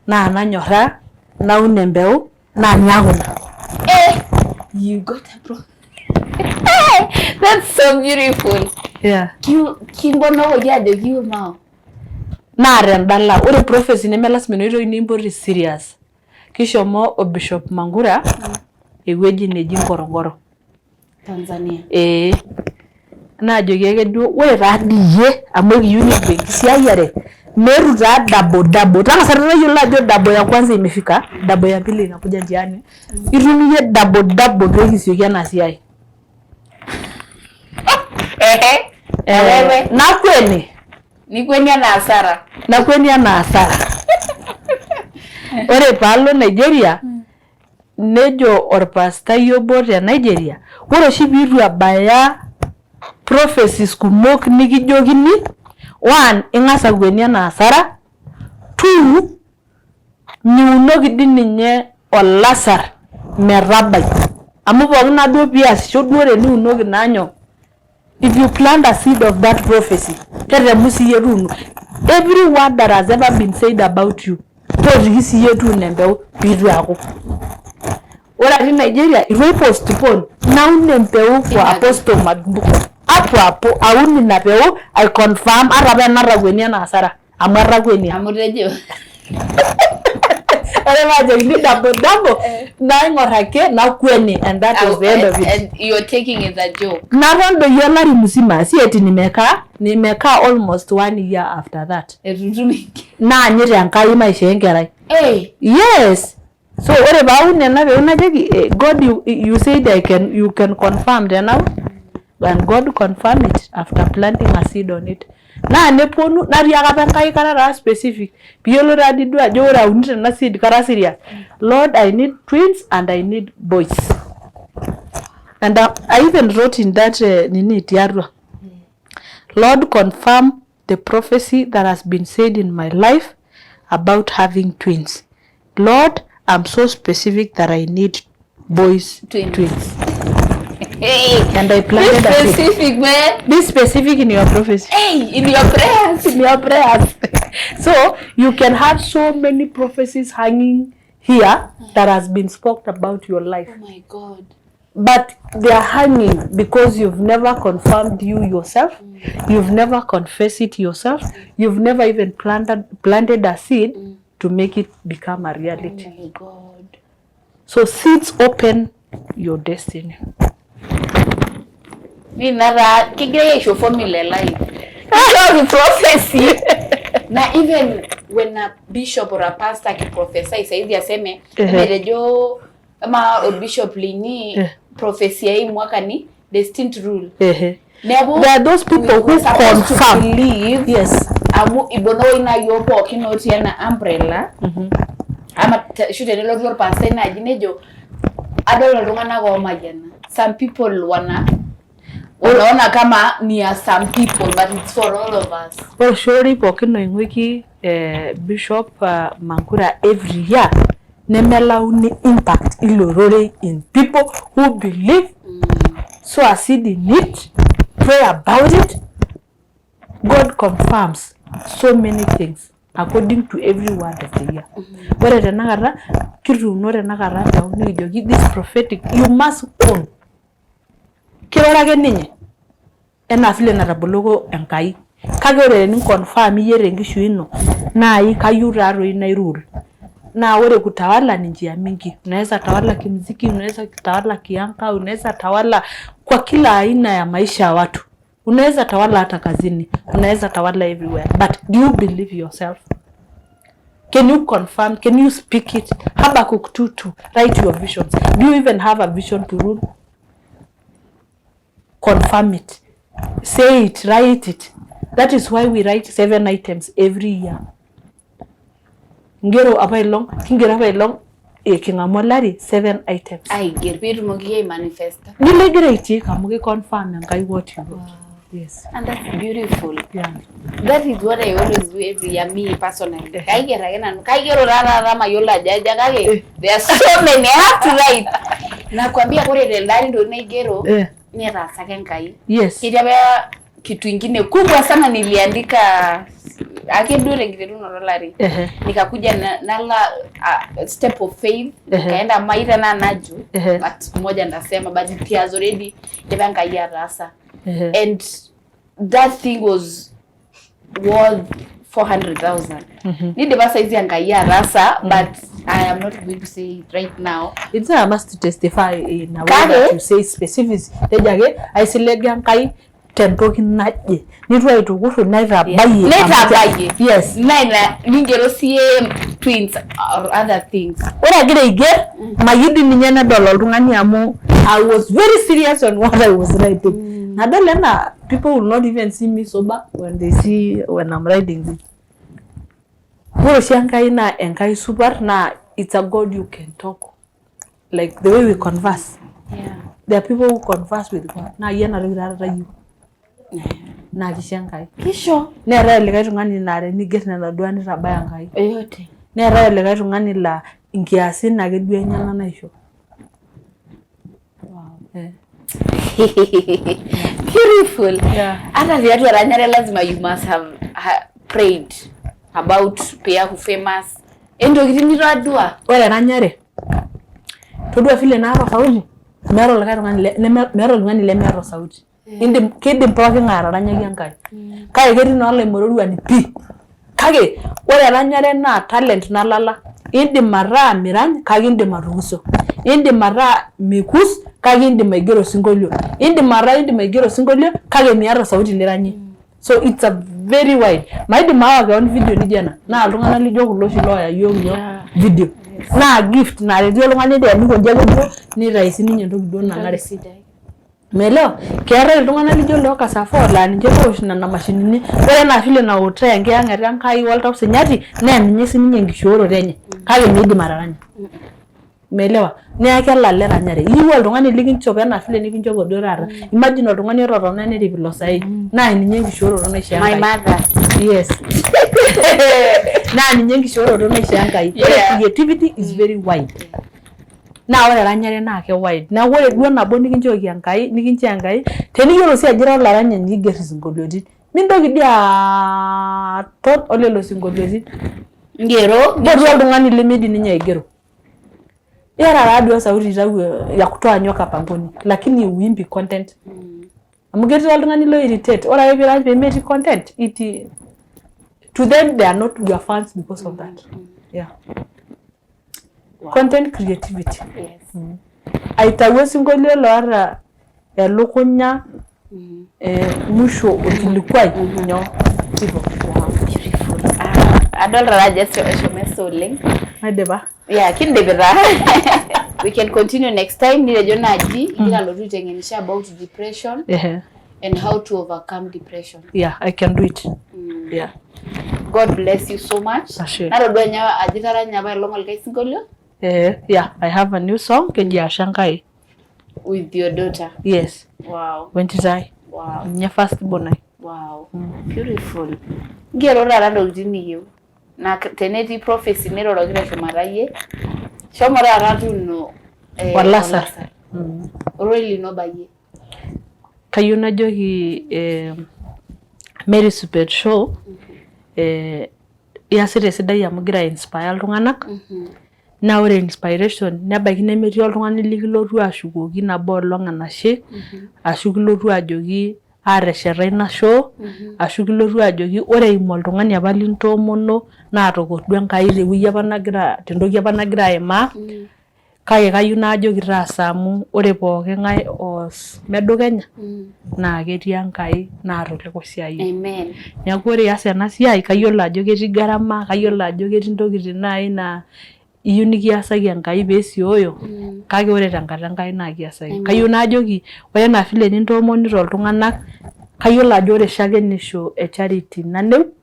naa nanyorraa naun embeu naa niaku ina. Eh, you got a pro That's so beautiful. Yeah. Kimponokoki ajoki iu irmao. Naa tendala ore prophecy neme lasima enoshi toki nikimpoti serious. Kishomo o Bishop Mangura ewueji neji Ngorongoro. Tanzania. Ee. Naajoki ake duo ore taa dii iyie amu ekiyieu nikipuo enkisiayiare meetu taa double double. Tang'asa tayiolo ajo double ya kwanza imefika, double ya pili inakuja njiani. Itum iyie double double pee kisioki ena siai. Ehe. Eh, nakweni. Nikweni anaa hasara. Nakweni anaa hasara. Ore paalo Nigeria nejo orpastai obo te Nigeria, ore oshi piitu ebaya prophecies kumok nikijokini, one ing'as akweni anaa hasara, two miunoki dii ninye olasar metabai amu pookin naa duo piasisho duo teniunoki naa nyoo if you plant a seed of that prophecy tetemu siyie tuuno every word that has ever been said about you tootiki siyie tuuno empeku piitu eaku ore atii Nigeria itu ai postpone naun empeku kwa Apostle Maduko hapo hapo aun ina peku ai confirm ata paa enatakuenia ena hasara amu etakuenia. Amu itejo. Ore paajokini double double naing'or ake nakueni and that was the end of it. And you're taking it a joke. Naton doi olari musima si eti nimekaa nimekaa almost one year after that. Eitu itum enkerai. Naanyita Enkai maishoo enkerai. Hey. Yes. So ore paun ena peku najoki God you said I can you can confirm tenaun and God confirm it after planting a seed on it. Naa neponu natiaka apa Enkai kara taa specific piyiolou taa dii duo ajo ore aunito ena seed kara serious. Lord I need twins and I need boys. And I even wrote in that nini tiatua. Lord confirm the prophecy that has been said in my life about having twins. Lord, I'm so specific that I need boys Twins. twins. Hey. And I Be planted a seed. specific, man. Be specific in your prophecy. Hey, in your prayers. In your prayers. So you can have so many prophecies hanging here that has been spoken about your life. Oh my God. But they are hanging because you've never confirmed you yourself, you've never confessed it yourself, you've never even planted a seed to make it become a reality. Oh my God. So seeds open your destiny. Mi nataa kigirai aisho formula e life. Kishoki prophecy. Na even when a bishop or a pastor akiprophesy saizi aseme emetejo ama orbishop linyi prophecy ya hii mwaka ni destined to rule. Neeku There are those people we who were supposed to confirm. believe Yes. amu ibono ina yiok pookin otii ena umbrella ama ashu tenelotu orpastai naaji nejo adol iltung'anak oomayiana. Some people wana wanaona kama ni ya some people but it's for all of us. Ore oshi ororei pookin oing'uiki Bishop Mankura every year nemelauni impact ilo rorei in people who believe sow a seed in it, pray about it. God confirms so many things according to every word of the year. Ore tenakata kituuno tenakata empeku nikijoki this prophetic you must own. Kiroro ake ninye enaa vile nataboloko Enkai. Kake ore teninconfirm iyie tenkishui ino naai kayieu taatoi nai rule. Naa ore kutawala ni njia mingi. Unaweza tawala kimziki, unaweza tawala kianga, unaweza tawala kwa kila aina ya maisha ya watu. Unaweza tawala hata kazini, unaweza tawala everywhere. But do you believe yourself? Can you confirm? Can you speak it? Habakkuk 2:2, write your visions. Do you even have a vision to rule? Confirm it. Say it, write it. That is why we write 7 items every year. Ngero apa ilong, kingero apa ilong, king'amu olari 7 items. Aiger piitumoki aimanifesta. Nilo igira aitik amu kiconfirm Enkai what you wrote. Yes. And that's beautiful. Yeah. That is what I always do every year, me personally. Kaiker ake nanu, kaigero taa taata mayiolo ajo aja kake there are so many I have to write. Nakwambia ore telde ari ntokitin naigero netaasaka Enkai. Yes. Ketii apa kitu ingine kubwa sana niliandika ake duo tenkiterunoto olari. Nikakuja nala step of faith nikaenda maita naa najo but moja ndasema but it has already idipa Enkai ataasa. And that thing was worth 400,000. Nidipa saizi Enkai ataasa, but I am not going to say it right now. It's not a must to testify in a way Kake- that you say specifics. Tejo ake aisiligi Enkai tentoki naje nitu aitukurru naitabayie. Naitabayie. Yes. Naa ina ningero siye twins or other things. Ore agira aiger mayieu dii ninye nedol oltung'ani amu I was very serious on what I was writing. Nadol enaa people will not even see me sober when they see when I'm writing this. Ore oshi Enkai naa Enkai supat naa it's a God you can talk like the way we converse. There are people who converse with God. Naa iyie ena toki taata iyieu. Naa kisho Enkai. Kisho. Neetae likae tung'ani laa teniger nena duaa nitabaya Enkai. Yote. Neetae likae tung'ani laa inkiasin ake duo enyenak naisho. Eh. Beautiful. Yeah. Hata tiatua eranyare lazima you must have prayed about piaku famous. Entokitin nitadua. Ore eranyare, todua vile naata osauti, meeta olikae tung'ani meeta oltung'ani lemeeta osauti. Indim kidim pooki ng'ae ataranyaki Enkai. Kake ketii naa olaimororuani pii. Kake ore eranyare naa talent nalala. Indim ataa mirany kake indim atukuso. Indim ataa mikus kake indim aigero osinkolio. Indim ataa indim aigero osinkolio kake miata osauti liranyie. So it's a very wide. Maidim aawa keon video nijo ena. Naa iltung'anak lijo kulo oshi looya iyiook nyoo video. Naa gift naa tenetii oltung'ani tenikonji ake duo nitayu sininye entoki duo nanare. Umeelewa? Keetae iltung'anak lijo loo Kasafo laa ninche loosh nena mashinini. Ore enaa vile nautaa enkiyang'et Enkai oltau sinyati naa ninye sininye enkishooroto enye kake meidim ataranya. Umeelewa? Neeku kelala eranyare. Iyieu oltung'ani likinchop enaa vile nikinchopo duo taata. Imagine oltung'ani ototona nerip ilo saen naa ninye enkishooroto naishoo My Enkai. mother. Yes. Naa ninye enkishooroto naishoo Enkai. Ore creativity is very wide. Naa ore eranyare naa ke wide. Neeku ore duo nabo nikinchooki Enkai, nikinchoo Enkai, teniyiolo sii ajo ira olaranyani niigerr isinkolioitin, mintoki dii aton olelo sinkolioitin. Ngero. Mpotu oltung'ani lemeidim ninye aigero. Iyata taa duo sauti itau ya kutoa nyoka pangoni, lakini huimbi content. Amu ketii oltung'ani loi irritate, ore ake piirany pemetii content, it to them they are not your fans because of that. Yeah. Content creativity. Yes. Aitayu osinkolio loota elukunya musho orkilikuai nyoo hivyo. Wow, beautiful. Ah, adolta taa ajo eshomo esaa oleng. Aidipa. Yeah, kindipita. We can continue next time. Nitejo naaji igira alotu aiteng'enisho about depression Ehe. and how to overcome depression. Yeah, I can do it. Yeah. God bless you so much. Ashe. Natodua ninye ajo itaranya apa elong olikae sinkolio Yeah, I have a new song keji Ashe Enkai. with your daughter. Yes. Wow. Wentito ai. Wow. Ninye first born ai. Wow. Beautiful. Ngero taata ntokitin niyieu. Na tenetii prophecy niroroki teshumata iyie, shomo taata tuuno Olasar. Ororei lino obayie. Kayieu najoki Mary Supet Show iasita esidai amu igira ai inspire iltung'anak naa ore inspiration nebaiki nemetii oltung'ani likilotu ashukoki nabo olong enashe ashu kilotu ajoki aatesheta ina show ashu kilotu ajoki ore eimu oltung'ani apa lintoomono naatokordu Enkai tewueji apa nagira tentoki apa nagira aimaa kake kayieu najoki taasa amu ore pooki ng'ae oos medukenya naa ketii Enkai naata olekosiayio. Amen. Neeku ore ias ena siai kayiolo ajo ketii gharama, kayiolo ajo ketii ntokitin naai naa iyieu nikiasaki Enkai peesioyo kake ore tenkata Enkai naa kiasaki. Kayieu najoki ore enaa vile nintoomonito iltung'anak kayiolo ajo ore shakenisho e Charity Naneu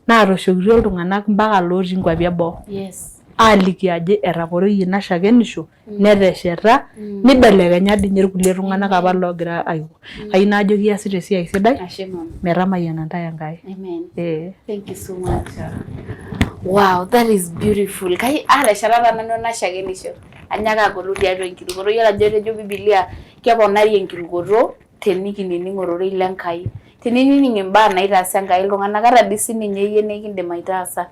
naatoshokitio iltung'anak mpaka lootii inkuapi eboo Yes. aaliki ajo etaporoyie ina shakenisho netesheta nibelekenya dii ninye irkulie tung'anak apa loogira aiko. Kayieu najoki iasita esiai sidai Ashe mama. metamayiana intae Enkai. Amen. Eh. Thank you so much. Wow, that is beautiful. Kai atesheta taa nanu ena shakenisho. Anyaaka agolu tiatua enkirukoto. Yiolo ajo etejo Bibilia keponari enkirukoto tenikinining ororei le Nkai. Teninining imbaa naitaasa Enkai iltung'anak ata dii sininye iyie nikindim aitaasa.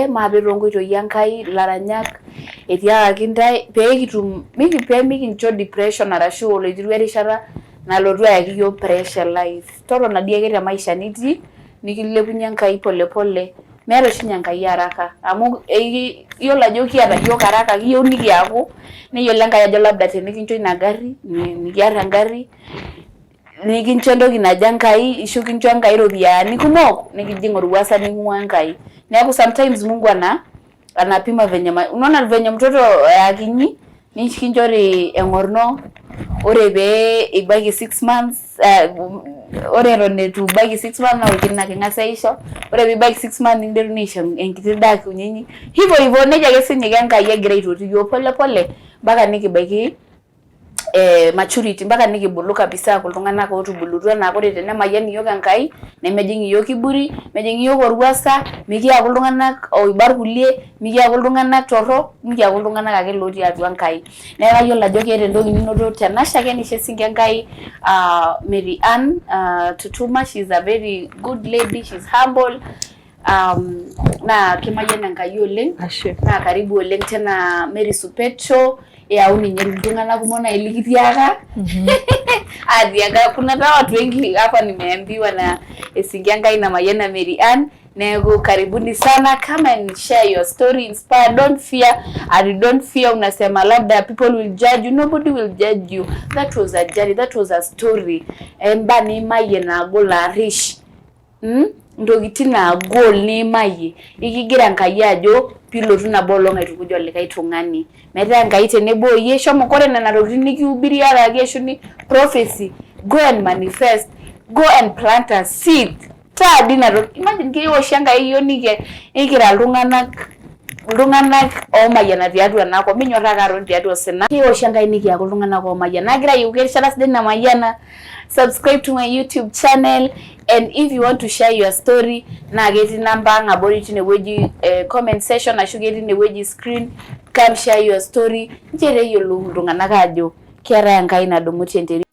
Maape toonkoitoi Enkai ilaranyak etiakaki intae pee kitum pee mikincho depression arashu oloiteru erishata nalotu ayaki iyiook pressure life. Totona dii ake te maisha nitii. Nikilepunye Enkai pole pole. Meeta oshi ninye Enkai araka amu iyiolo ajo kiata iyiook araka kiyieu nikiaku neyiolo Enkai ajo labda tenikincho ina garri nikiar engarri nikincho entoki naji Enkai ashu kincho Enkai iropiyiani kumok nikijing orwuasa ning'ua Enkai. Neeku sometimes Mungu ana anapima venye unaona venye mtoto akinyi nikinchori eng'orno ore pee ibaiki 6 months, ore eton eitu ibaiki 6 months naa orkina king'asi aisho, ore pee ibaiki 6 months nikinteruni aisho enkiti daa kunyi hivyo hivyo. Nejia ake siinye Enkai egira aitoti iyiook pole pole mpaka nikibaiki maturity, mpaka nikibulu kabisa aaku iltung'anak ootubulutua naa ore tenemayian iyiook Enkai nemejing iyiook kiburi, mejing iyiook orwuasa, mikiaku iltung'anak oiba irkulie, mikiaku iltung'anak torrok, mikiaku iltung'anak ake lotii atua Enkai. Neeku kayiolo ajo keeta entoki ninoto tena shakenisho esinki Enkai. Mary Ann Tutuma, she is a very good lady, she is humble, naa kemayian Enkai oleng. Naa karibu oleng tena Mary Supet Show. Eyau ninye iltung'anak kumok nai likitiaka atiaka kuna taa watu wengi hapa nimeambiwa na esinki Enkai namayiana Mary Ann. Neeku karibuni sana, come and share your story, inspire, don't fear and don't fear. Unasema labda people will judge you, nobody will judge you. That was a journey, that was a story, emba niimayie naagol arish, Ntokitin naagol niimayie, ikigira Enkai ajo piilotu nabo olong aitukuj olikae tung'ani. Metaa Enkai tenebo oyie shomo kore nena tokitin nikiubiriakaki ashu ni prophecy, go and manifest, go and plant a seed. Taa dii ina toki, imagine keyieu oshi Enkai iyiok nikira iltung'anak oomayiana tiatua ena kop, minyor ake aton tiatua osina. Keyieu oshi Enkai nikiaku iltung'anak oomayiana. Nagira ayieu erishata sidai namayiana. Subscribe to my YouTube channel, and if you want to share your story naa ketii namba ang abori tinewueji, comment section ashu ketii inewueji screen. Come share your story, nchere eyiolou iltung'anak ajo keetae Enkai nadumu tenterit.